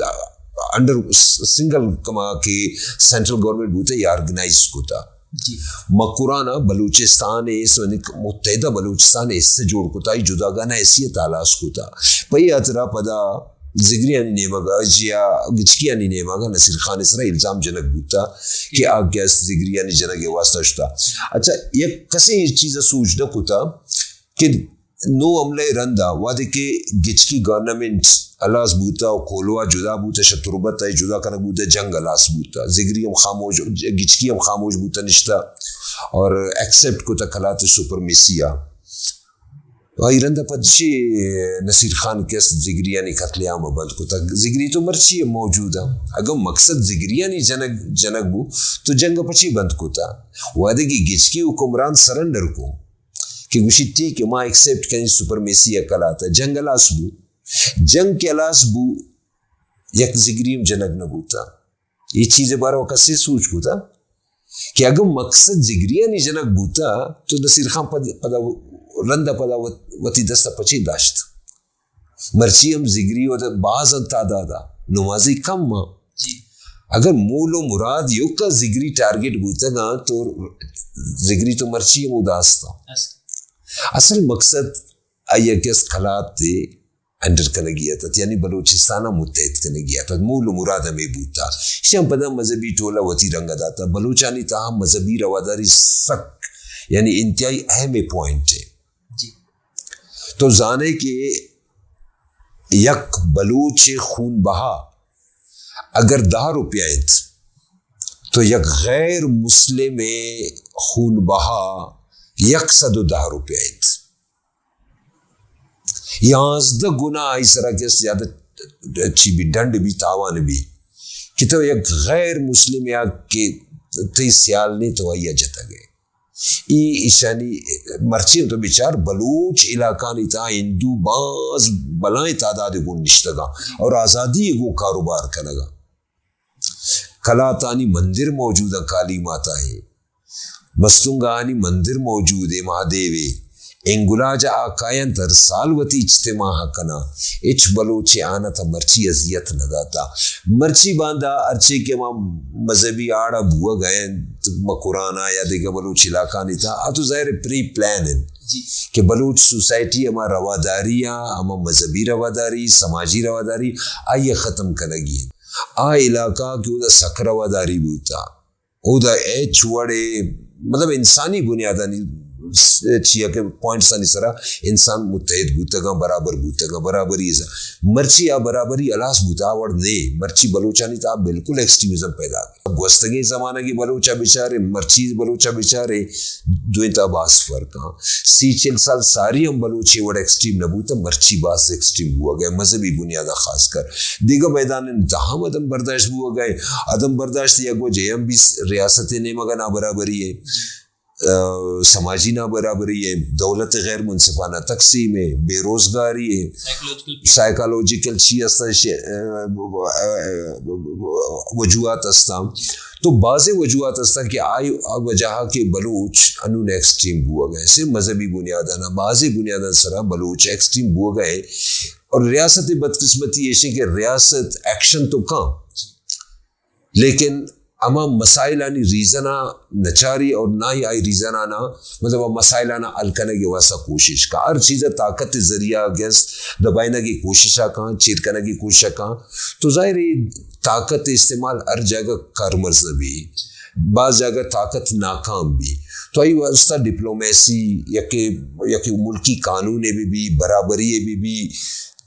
انڈر سنگل کما کہ سینٹرل گورنمنٹ بوتا، اے آرگنائز کتا۔ جی۔ مکران ءَ بلوچستان ءِ، یعنی متحدہ بلوچستان ءِ حصہ جوڑ کتا، آئی جداگانہ حیثیت ءَ ہلاس کتا۔ پہ اے ہاترا پدا زگریانی نیمگ ءَ یا گچکیانی نیمگ ءَ نصیر خان ءِ سرا الزام جنگ بوتا کہ آ گیس زگریانی جنگ ءِ واسطہ شتا۔ اچھا، یک کسے اے چیز ءَ سوچ نہ کتا کہ نو حملہ ءِ رندا وہدے کہ گچکی گورنمنٹ ہلاس بوتا و کولواہ جدا بوتا، شہ تربت ءَ جدا کنگ بوتا، جنگ ہلاس بوتا، زگری ہم خاموش، گچکی ہم خاموش بوتا نشتا اور ایکسپٹ کتا قلات ءِ سپرمیسی ءَ۔ آئی رندا پد چی نصیر خان کہ است زگریانی قتل عام ءَ بند کتا۔ زگری تو مرچی ہم موجود ءَ۔ اگاں مقصد زگریانی جنگ، جنگ بو تو جنگ ءَ پچی بند کتا؟ وہدے کہ گچکی حکمران سرنڈر کو کہ گوشی ٹھیک ہے، ما ایکسپٹ کنیں سپرمیسی ءَ، قلات ءَ، جنگ ہلاس بو۔ جنگ کہ ہلاس بو، یک زگری ہم جنگ نہ بوتا۔ اے چیز ءِ باروا کسے سوچ کتا کہ اگاں مقصد زگریانی جنگ بوتا تو نصیر خان پد، پدا رند ءَ پدا وت، وتی دست ءَ پچے داشت؟ مرچی ہم زگری وت باز انت تعداد ءَ، نمازی کم آں۔ جی۔ اگر مول و مراد یوکا زگری ٹارگٹ بوتگاں تو زگری تو مرچی ہم ادا است۔ است۔ اصل مقصد آئی ءَ کہ است قلات ءِ انڈر کنگی ات، یعنی بلوچستان ءَ متحد کنگی ات، مول و مراد ہمے بوتا۔ ایشاں پدا مذہبی ٹولہ وتی رنگ ءَ داتا۔ بلوچانی تہا مذہبی رواداری سک، یعنی انتہائی اہم پوائنٹ ہے۔ جی۔ تو زانے کہ یک بلوچ خون بہا اگر دہ روپیہ انت تو یک غیر مسلم خون بہا یک سد و دہ روپیہ انت۔ یازدہ گنا آئی سرا کہ زیادہ چی بی، ڈنڈ بی، تاوان بی کہ تو یک غیر مسلم یا کہ تئی سیال نے تو آئی ءَ جتگ ئے۔ ای ایشانی مرچی تو بچار بلوچ علاقانی تہا ہندو باز بلائیں تعداد گون نشتگاں اور آزادی گون کاروبار کنگا۔ کلاتانی مندر موجود اَں، کالی ماتا ءِ، مستونگانی مندر موجود ءِ، مہادیو ءِ، انگلاج ءَ آ کاینت ہر سال وتی اجتماع کناں، ہچ بلوچے آناں تا مرچی اذیت نہ داتا۔ مرچی باندا ہرچے کہ ما مذہبی آڑا بوگ ءَ ایں، ما قرآن ءَ یا دگہ بلوچ علاقانی تا، آ تو ظاہر ہے پری پلان انت جی۔ کہ بلوچ سوسائٹی ہما رواداری ءَ، ہما مذہبی رواداری، سماجی رواداری، آئی ءَ ختم کنگی انت۔ آ علاقہ کہ اودا سک رواداری بوتا، اودا ہچ وڑے، مطلب، انسانی بنیادانی س-، چیا کہ پوائنٹسانی سرا انسان متحد بوتگاں، برابر بوتگاں، برابری ز-، مرچی آ برابری ہلاس بوتا، آ وڑ نے۔ مرچی بلوچانی تا بالکل ایکسٹریمزم پیدا۔ گوستگیں زمانگی بلوچ ءَ بچارے، مرچی بلوچ ءَ بچارے، دوئیں تا باز فرق آں۔ سی چل سال ساری ہم بلوچ اے وڑ ایکسٹریم نہ بوتا، مرچی باز ایکسٹریم بوگ ءَ، مذہبی بنیاد ءَ خاص کر۔ دیگہ میدان تہا ہم عدم برداشت بوگ ءَ، عدم برداشت یک وجہ ہم بھی ریاست نیمگ ءَ نابرابری ہے، آ، سماجی نابرابری ہے، دولت غیر منصفانہ تقسیم ہے، بے روزگاری ہے، سائیکولوجیکل سائیکولوجیکل چی است، ش-، آ، وجوہات است۔ تو بازیں وجوہات است کہ آئی وجہ کہ بلوچ انون ایکسٹریم بوگ ءَ، صرف مذہبی بنیاداں نہ، بازیں بنیاداں سرا بلوچ ایکسٹریم بوگ ءَ۔ اور ریاست بدقسمتی ایشی کہ ریاست ایکشن تو کاں، لیکن ہما مسائلانی ریزن ءَ نچاری اور نہ ہی آئی ریزن ءَ نہ، مطلب، آ مسائل آناں حل کنگ ءِ واسطہ کوشش کا۔ ہر چیز ءَ طاقت ءِ ذریعہ گس دبائینگ ءِ کوشش ءَ کاں، چیر کنگ ءِ کوشش ءَ کاں۔ تو ظاہر ہے طاقت ءِ استعمال ہر جاگہ کارمرز نہ بی، بعض جاگہ طاقت ناکام بی۔ تو آئی واسطہ ڈپلومیسی، یکے، یکے ملکی قانون ءَ بہ بی، برابری ءَ بہ بی،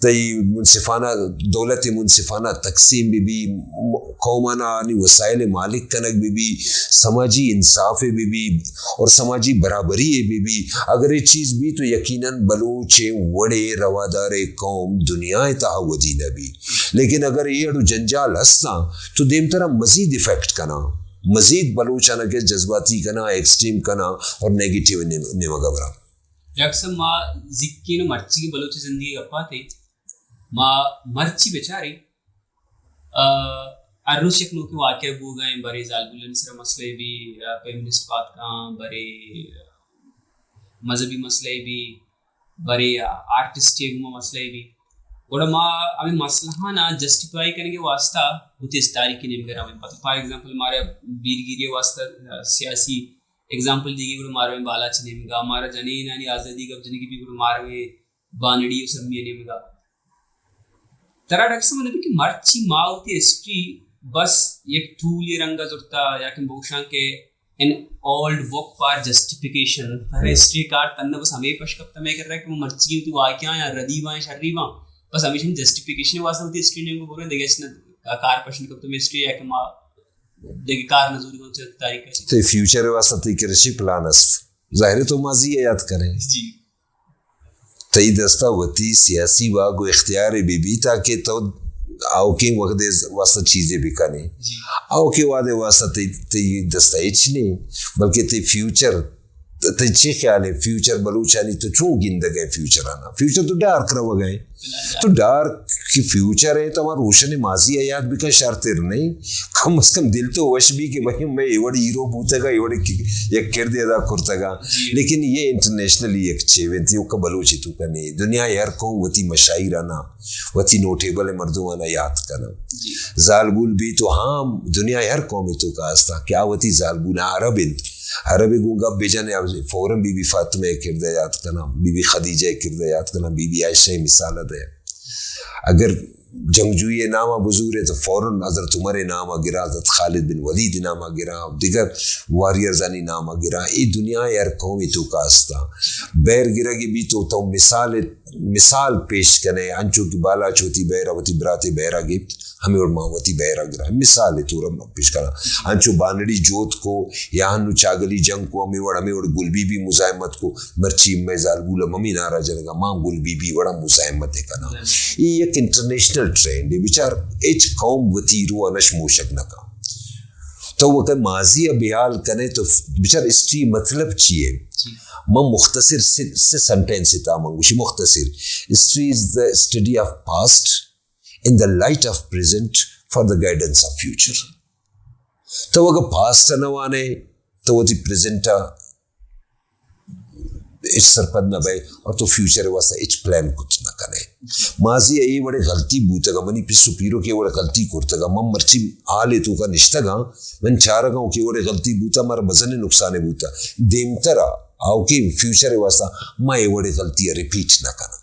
تئی منصفانہ، دولت ءِ منصفانہ تقسیم بہ بی، م-، قوم آناں آنی وسائل ءِ مالک کنگ بہ بی، سماجی انصاف ءَ بہ بی اور سماجی برابری ءَ بہ بی۔ اگر اے چیز بی تو یقیناً بلوچ ءِ وڑیں رواداریں قوم دنیا ءِ تہا ودی نہ بی۔ لیکن اگر اے اڑو جنجال ہستاں تو دیمترا مزید افیکٹ کناں، مزید بلوچ آناں کہ جذباتی کناں، ایکسٹریم کناں اور نیگیٹیو نیم-، نیمگا براں۔ ڈاکٹر صاحب، ما زیکین و مرچی بلوچ زندگی گپاتے، ما مرچی بچاریں، آ، ہر روچ یک نوکیں واقعہ بوگا ایں، برے زالبولانی سرا مسئلہ بی، آ، فیمنسٹ بات کاں، برے مذہبی مسئلہ بی، برے آرٹسٹ ءِ گوما مسئلہ بی۔ گڑا ما ہمیں مسئلہ آناں جسٹیفائی کنگ ءِ واسطہ وتی تاریخی نیمگا رویں۔ پتہ، فار ایگزامپل، مارا بیرگیری ءِ واسطہ، آ، سیاسی ایگزامپل دیگی، گڑا مارا ہمیں بالاچ نیمگا، مارا جنینانی آزادی گپ جنگی بی، گڑا مارا ہمیں بانڑی و سمی نیمگا۔ ترا ڈاکٹر صاحب، من کہ مرچی ما وتی ہسٹری بس یک ٹول ءِ رنگا زرتا، یا کہ بگوشاں کہ an old book for justification، ہر ہسٹری کار تنہ بس ہمیں پش کپتا مئے کرا کہ مرچی وتی واقعہ یا ردی باں، شری باں، بس ہمیشہ جسٹیفیکیشن واسطہ وتی ہسٹری نیمگا بریں، دگہ ہچ نہ کار پش نہ کپتا مئے ہسٹری، یا کہ ما دگہ کار نہ زوری گوں چہ تاریخ ءَ چہ۔ تئی فیوچر ءِ واسطہ تئی کرا چی پلان است؟ ظاہر ہے تو ماضی ءَ یاد کنے۔ جی۔ تئی دستا وتی سیاسی واک و اختیار بہ بی تاکہ تو آؤکیں وقت ءِ واسطہ چیزے بکنے۔ جی۔ آؤکیں وہد ءِ واسطہ تئی، تئی دستا ہچ نہیں، بلکہ تئی فیوچر، تئی چی خیال ہے؟ فیوچر بلوچانی تو چون گندگ ءَ؟ فیوچر آنا، فیوچر تو ڈارک روگ ءَ۔ تو ڈارک کہ فیوچر ہے تو ہما روشن ماضی ءَ یاد بکن، شرتر نہیں۔ کم از کم دل تو وش بی کہ بھئی میں اے وڑ ہیرو بوتگا، اے وڑ یک کردے ادا کرتگا۔ جی۔ لیکن یہ انٹرنیشنلی یک چیو انت، یہ اوکا بلوچی تو کنے۔ دنیا ءِ ہر قوم وتی مشاہیر آنا، وتی نوٹیبل مردم آنا یاد کنا۔ جی۔ زالبول بی تو ہاں دنیا ءِ ہر قوم تو کا استا کہ آ وتی زالبول عرب انت۔ عرب گوں گپ بجنے، فوراً بی بی فاطمہ ءِ کردے یاد کنا، بی بی خدیجہ ءِ کردے یاد کنا، بی بی عائشہ ءِ مثال دے۔ اگر جنگجوئی ءِ نام ءَ بزورے تو فوراً حضرت عمر ءِ نام ءَ گراں، حضرت خالد بن ولید ءِ نام ءَ گراں، دگہ واریئرزانی نام ءَ گراں۔ اے دنیا ءِ ہر قوم ءِ توکا استاں۔ بحر گرگ ءَ بی تو، تو مثال، مثال پیش کنے، انچو کہ بالاچ وتی بحر ءَ وتی براتے بحر ءَ گپت، ہمے وڑ ما وتی بحر ءَ گراں۔ مثال ءِ طور ءَ پیش کناں۔ انچو بانڑی جہد کو یا انو چاگلی جنگ کو، ہمے وڑ، ہمے وڑ گل بی بی مزاحمت کو، مرچی مئے زالبول ہم ہمے نعرہ جنگا، ما گل بی بی وڑا مزاحمت کناں۔ اے یک انٹرنیشنل ٹرینڈ ہے، بچار ہچ قوم وتی روح ءَ نش موشک نہ کن۔ تو وقت ماضی ءَ بیال کنے تو بچار ہسٹری مطلب چی ہے؟ جی۔ من مختصر سے، سے سنٹینس تا من گوشی مختصر، History is the study of past in the light of present for the guidance of future. تو اگہ پاسٹ ء نہ وانے، تو وتی پریزنٹ ء ہچ سرپد نہ بئے اور تو فیوچر ء واسطہ ہچ پلان کت نہ کنے۔ ماضی ء اے وڑے غلطی بوتگ ء، منی پس و پیرک اے وڑے غلطی کرتگ ء، من مرچی حال ء توکا نشتگ آں، من چارگ آں کہ اے وڑے غلطی بوتا، مارا مزن نقصانے بوتا۔ دیمترا آؤکیں فیوچر ء واسطہ ما اے وڑے غلطی ء ریپیٹ نہ کناں۔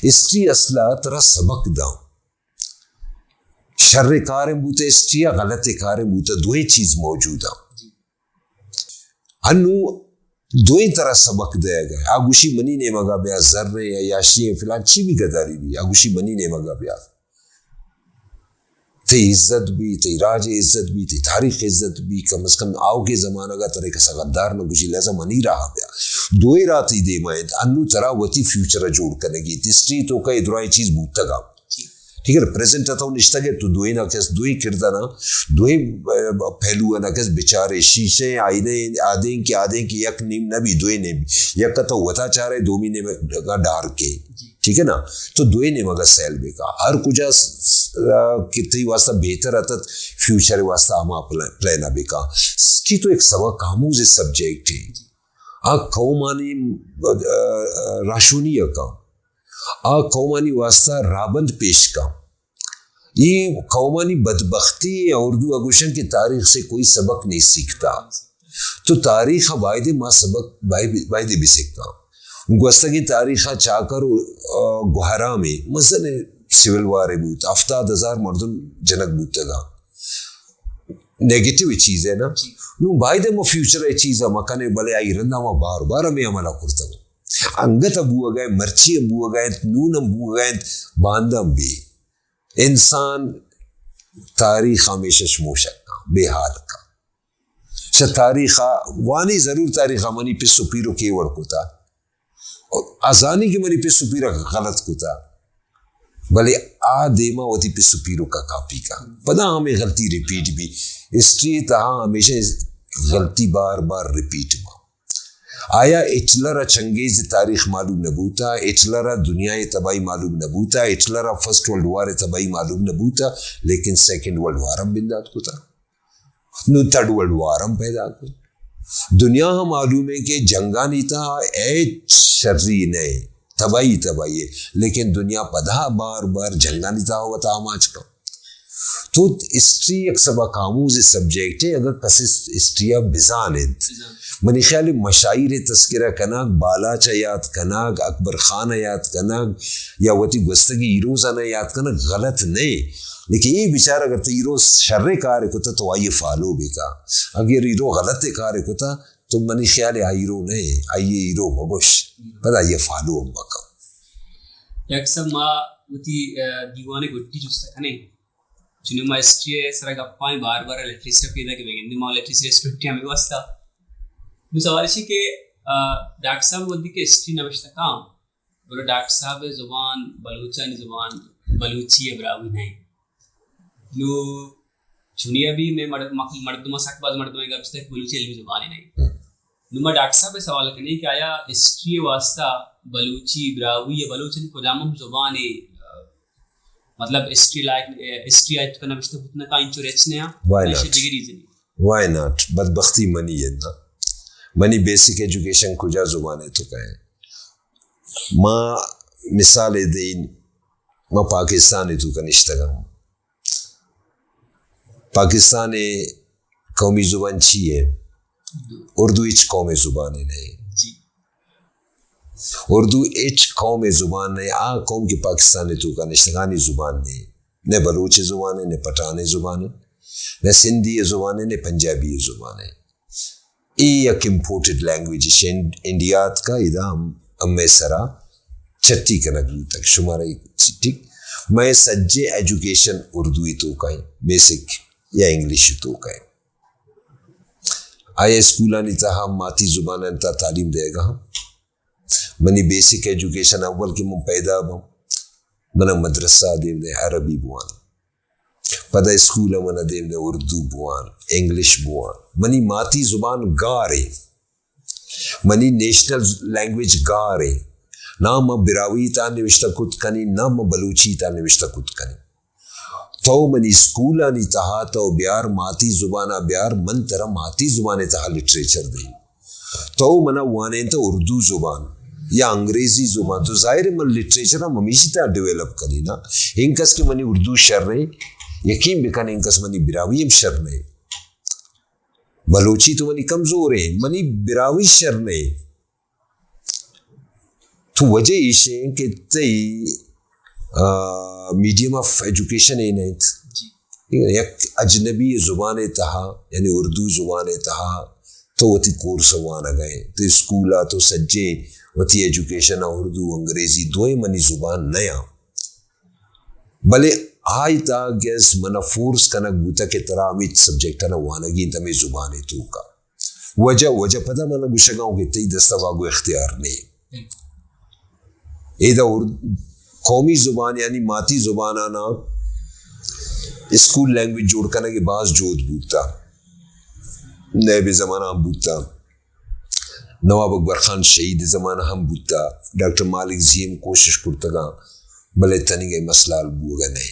ہسٹری اصل ء ترا سبق داں۔ شر کاریں بوتہ ہسٹری ء، غلط کاریں بوتہ، دوئیں چیز موجود آں۔ انو دوئیں طرح سبق دئیگ ء۔ آ گوشی منی نیمگا بیا، زر ایں یا یاشی ایں، فلان چی بھی گداری بھی، آ گوشی منی نیمگا بیا۔ تئی عزت بھی، تئی راج عزت بھی، تئی تاریخ عزت بھی، کم از کم آؤکیں زمانگ ء ترے کسا غدار نہ گوشی، لہذا منی راہ بیا۔ دوئیں راہ تئی دیما انت، انو ترا وتی فیوچر ء جوڑ کنگی انت۔ ہسٹری توکا اے درائیں چیز بوتگ ء۔ ٹھیک ہے، پریزنٹ ء تو نشتگ ئے، تو دوئیں نا کس، دوئیں کردانا، دوئیں، ا، پہلو نا کس بچارے، شیشے آئینے آدیں کہ، آدیں کہ یک نیم نہ بی، دوئیں نیم بی۔ یک تو وتا چارے، دومی نیم ڈار کے۔ ٹھیک ہے نا؟ تو دوئیں نیمگا سیل بکا۔ ہر کجا س-، س-، ا، کہ تئی واسطہ بہتر اتت، فیوچر واسطہ ہما پلان، پلان بکا۔ ہسٹری تو ایک سبق آموز سبجیکٹ ہے۔ آ قومانی، ا، ا، راہشونی کا۔ آ قومانی واسطہ رابند پیش کا۔ یہ قومانی بدبختی ہے، اردو ء گوشن کہ تاریخ سے کوئی سبق نہیں سیکھتا۔ تو تاریخ ء بایدے ما سبق بای-، بایدے بسکاں۔ گوستگیں تاریخ ء چاکر و، آ، گوہرام ء مزن سول وار بوت، ہفتاد ہزار مردم جنگ بوتگا۔ نیگیٹو چیز ہے نا۔ نو بایدے ما فیوچر ء چیز ء مکنیں، بلے آئی رندا ما بار بار ہمیں عمل ء کرتگ۔ انگت ء بوگ ء، مرچی ء بوگ ء انت، نون ہم بوگ ء انت، باندم بی۔ انسان تاریخ ہمیشہ شموشک کن، بے حال کن۔ چہ تاریخ ء وانی، ضرور تاریخ ء منی پس و پیرک اے وڑ کتا۔ آ زانی کہ منی پس و پیرک غلط کتا۔ بلے آ دیما وتی پس و پیرک ء کاپی کن۔ پدا ہمیں غلطی ریپیٹ بی۔ ہسٹری تہا ہمیشہ غلطی بار بار ریپیٹ با۔ آیا ہٹلر ء چنگیز ء تاریخ معلوم نہ بوتا، ہٹلر ء دنیا ء تباہی معلوم نہ بوتا، ہٹلر ء فرسٹ ورلڈ وار ء تباہی معلوم نہ بوتا، لیکن سیکنڈ ورلڈ وار ہم بندات کتا۔ نو تھرڈ ورلڈ وار ہم پیدا کت۔ دنیا ہم معلوم ہے کہ جنگانی تہا ہچ شری نہ، تباہی تباہی ہے، لیکن دنیا پدا بار بار جنگانی تہا وتا آماچ کن۔ تو ہسٹری یک سبق آموز سبجیکٹ ہے، اگر کسی ہسٹری ء بزان انت۔ بزان۔ منی خیال ہے مشاہیر تذکرہ کنگ، بالاچ ء یاد کنگ، اکبر خان ء یاد کنگ یا وتی گوستگی ہیروز آناں یاد کنگ غلط نہیں، لیکن یہ بیچارہ اگر تو ہیروز شر کار کتا تو آئی فالو بکا، اگر ہیرو غلط کار کتا تو منی خیال ہے آئی ہیرو نہیں، آئی ہیرو مگوش، پدا آئی فالو ہم مکن۔ ڈاکٹر صاحب، ما وتی، ا، دیوان گڈی جست کنیں۔ چونکہ ما ہسٹری ء سرا گپاں بار بار لٹریچر پیدا کہ بگندیں، ما لٹریچر اسٹوڈنٹ ہمیں واسطہ۔ نو سوال اسی کہ، ا، ڈاکٹر صاحب وقتی کہ ہسٹری نوشتہ کاں، گڑا ڈاکٹر صاحب زبان بلوچانی زبان، بلوچی ء براہوئی نہیں۔ نو چونیا بھی میں مرد-، مخ-، مردم سک باز مردم گپ جتا کہ بلوچی علمی زبان نہیں۔ نو ما ڈاکٹر صاحب ء سوال کنیں کہ آیا ہسٹری ء واسطہ بلوچی، براہوئی یا بلوچ ء کجام ہم زبان ء، مطلب ہسٹری لائک، ہسٹری آیت کا نوشتہ بوت نہ کا انچو رچ نیا؟ Why not? دگہ ریزن۔ Why not? بدبختی منی ہے نا۔ منی بیسک ایجوکیشن کجا زبان ہے تو کہیں؟ ما مثال دین، ما پاکستان تو کنشتگم۔ پاکستان ء قومی زبان چی ہے؟ اردو ہچ قوم ء زبان ء نہیں۔ جی۔ اردو ہچ قوم ء زبان نہیں۔ آ قوم کہ پاکستان ء توکا نشتگانی زبان نہیں۔ نہ بلوچ ء زبان ہے، نہ پٹھان ء زبان ہے، نہ سندھی ء زبان ہے، نہ پنجابی ء زبان ہے۔ اے یک امپورٹڈ لینگویج ہے، انڈیا اتکا ادا ہم، ہمے سرا چٹی کنگ بوتگ۔ شمارا ٹھیک، مئے سجے ایجوکیشن اردو ء توکا ہیں، بیسک یا انگلش ء توکا ہیں۔ آیا اسکولانی تہا ماتی زبانانی تہا تعلیم دئیگا ہم؟ منی بیسک ایجوکیشن اول کہ من پیدا باں، منا مدرسہ دیم دے عربی بوان۔ پدا اسکول ء من ء دیم دے اردو بوان، انگلش بوان۔ منی ماتی زبان گار ہے۔ منی نیشنل لینگویج گار ہے۔ نہ من براہوئی تا نوشتہ کت کنی، نہ من بلوچی تا نوشتہ کت کنی۔ تو منی اسکولانی تہا تو بیار، ماتی زبانا بیار، من ترا ماتی زبان تہا لٹریچر دیں۔ تو منا وانینتہ اردو زبان یا انگریزی زبان، تو ظاہر ہے من لٹریچر ہم ہمیشی تہا ڈیولپ کنی نا۔ انکس کہ منی اردو شر ہے، یقین بکن انکس منی براہوئی ہم شر نہیں۔ بلوچی تو منی کمزور ہے، منی براہوئی شر نہیں۔ تو وجہ ایش ہے کہ تئی، آ، میڈیم آف ایجوکیشن اے نہ انت۔ یک اجنبی زبان تہا، یعنی اردو زبان تہا تو وتی کورس وانگ ء ئے، تو اسکول ء تو سجیں وتی ایجوکیشن ء اردو انگریزی دوئیں منی زبان نیاں، بلے آئی تاک گیس من فورس کنگ بوتگ کہ ترا ہمے سبجیکٹ ء وانگی انت ہمے زبان ء توکا۔ وجہ، وجہ پدا من گوشگاں کہ تئی دستا واگو اختیار نے۔ ادا اور قومی زبان یعنی ماتی زبانانا اسکول لینگویج جوڑ کنگ باز جہد بوتا، نئے بے زمانہ ہم بوتا، نواب اکبر خان شہید زمانہ ہم بوتا، ڈاکٹر مالک زی ہم کوشش کرتگاں، بلے تنیگہ مسئلہ حل بوگا نئے۔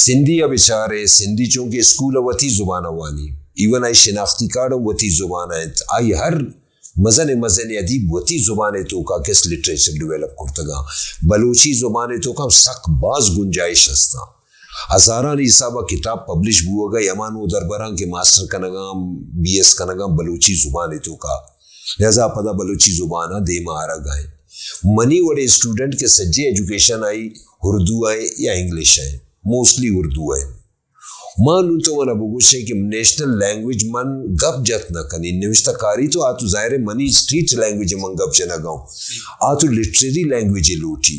سندھی ء بچارے، سندھی چونکہ اسکول ء وتی زبان ء وانی، ایون آئی شناختی کارڈ ہم وتی زبان ء انت، آئی ہر مزن مزن ادیب وتی زبان ء توکا کس لٹریچر ڈیولپ کرتگاں۔ بلوچی زبان ء توکا ہم سک باز گنجائش ہستاں، ہزارانی حساب ء کتاب پبلش بوگ ء، ہما نودربراں کہ ماسٹر کنگاں، بی ایس کنگاں بلوچی زبان ء توکا، لہذا پدا بلوچی زبان ء دیما آرگ ء۔ منی وڑیں اسٹوڈنٹ کہ سجے ایجوکیشن آئی اردو ء یا انگلش ء، موسٹلی اردو ء۔ ما نوں تو منا بگوشے کہ نیشنل لینگویج من گپ جت نہ کنی، نوشتہ کاری تو آ تو ظاہر ہے منی اسٹریٹ لینگویج من گپ جنگا ہوں، آ تو لٹریری لینگویج لوٹی۔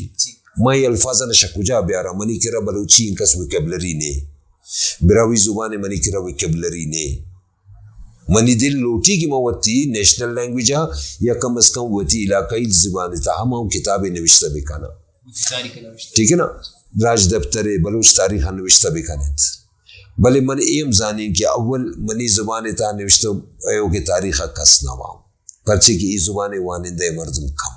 من اے الفاظ نہ شک کجا بیارا، منی کرا بلوچی انکس ویکیبلری نے، براہوئی زبان منی کرا ویکیبلری نے۔ منی دل لوٹی کہ من وتی نیشنل لینگویج ء یا کم از کم وتی علاقائی زبان ء تہا من کتابے نوشتہ بکناں۔ وتی تاریخ ء نوشتہ۔ ٹھیک ہے نا؟ راج دفتر ء بلوچ تاریخ ء نوشتہ بکنیت۔ بلے من اے ہم زانیں کہ اول منی زبان ء تہا نوشتہ ایوکیں تاریخ ء کس نہ واں۔ پرچے کہ اے زبان ء وانندہ ء مردم کم۔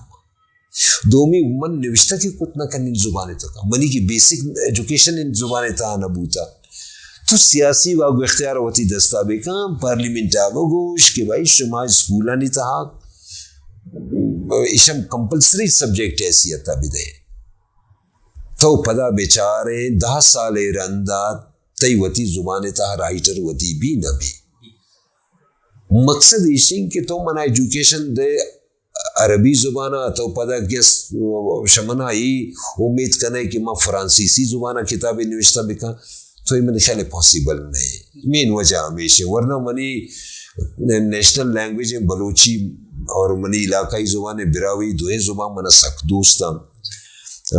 دومی، من نوشتہ کہ کت نہ کنیں زبان ء توکا، منی کہ بیسک ایجوکیشن انت زبان ء تہا نہ بوتا۔ تو سیاسی واگ و اختیار وتی دستا بکن، پارلیمنٹ ء بگوش کہ بھائی شما اسکولانی تہا ایشم کمپلسری سبجیکٹ حیثیت ء بدے۔ تو پدا بچارے دہ سال ء رندا تئی وتی زبان ء تہا رائٹر وتی بی نہ بی۔ مقصد ایشیں کہ تو منا ایجوکیشن دے عربی زبان ء، تو پدا گس شمنا ای امید کنے کہ ما فرانسیسی زبان ء کتابے نوشتہ بکن، تو اے منی خیال ء پاسیبل نہ۔ مین وجہ ہمیش ہے، ورنہ منی نیشنل لینگویج ہیں بلوچی اور منی علاقائی زبان ہے براہوئی، دوئیں زبان منا سک دوست ہیں۔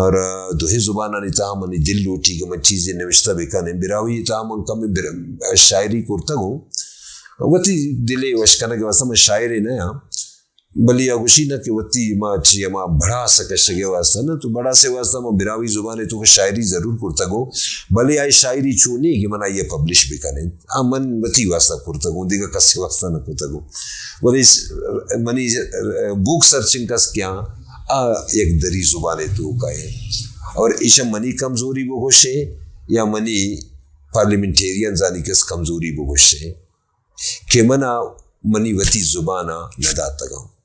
اور دوئیں زبانانی تہا منی دل لوٹی کہ من چیزے نوشتہ بکنیں۔ براہوئی تہا من کم بر-، شاعری کرتگ ہوں، وتی دلے وش کنگ واسطہ من شاعرے نہ ہاں۔ بلے آ گوشی نہ کہ وتی ما چی ہما بڑاس ء کشگ ء واسطہ نہ، تو بڑاس ء واسطہ ما براہوئی زبان ء تو شاعری ضرور کرتگ ہو، بلے آئی شاعری چونی کہ من آئی ء پبلش بکنیں، آ من وتی واسطہ کرتگ ہوں، دیگہ کس ء واسطہ نہ کرتگ ہوں۔ بلے اس، منی بک سرچنگ کس کیا آ یک دری زبان ء تو کا ہے۔ اور ایشا منی کمزوری بگوشے یا منی پارلیمنٹیرین زانی کس کمزوری بگوشے۔ کہ من ء منی وتی زبان ء نہ داتگ اَنت۔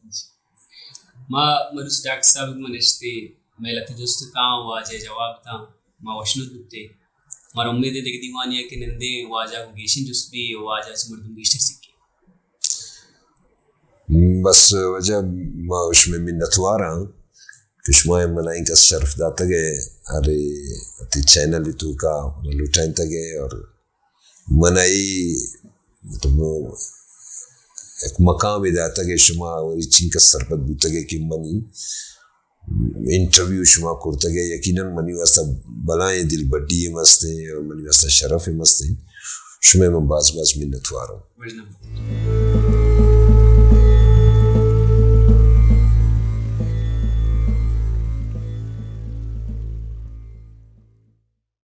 ما مروچی ڈاکٹر صاحب ء گوں نشتیں، مئے لہتے جست تاں، واجہ ء جواب تاں، ما وشنود بوتیں۔ مارا امید ہے دگہ دیوانے ء کہ نندیں واجہ ء گوں گیشیں جست بی ء واجہ ء چہ مردم گیشتر سکیں۔ بس واجہ ما شمئے منتوار آں کہ شما من ء اینکس شرف داتگ ء، ارے، وتی چینل ء توکا لوٹائینتگ ء اور من ء اے مطلب یک مقامے داتگ ء شما وری چنکس سرپد بوتگ ء کہ منی انٹرویو شما کرتگ ء یقیناً منی واسطہ بلائیں دلبڈی ہم است ء اور منی واسطہ شرف ہم است ء۔ شمئے من باز باز منتوار آں۔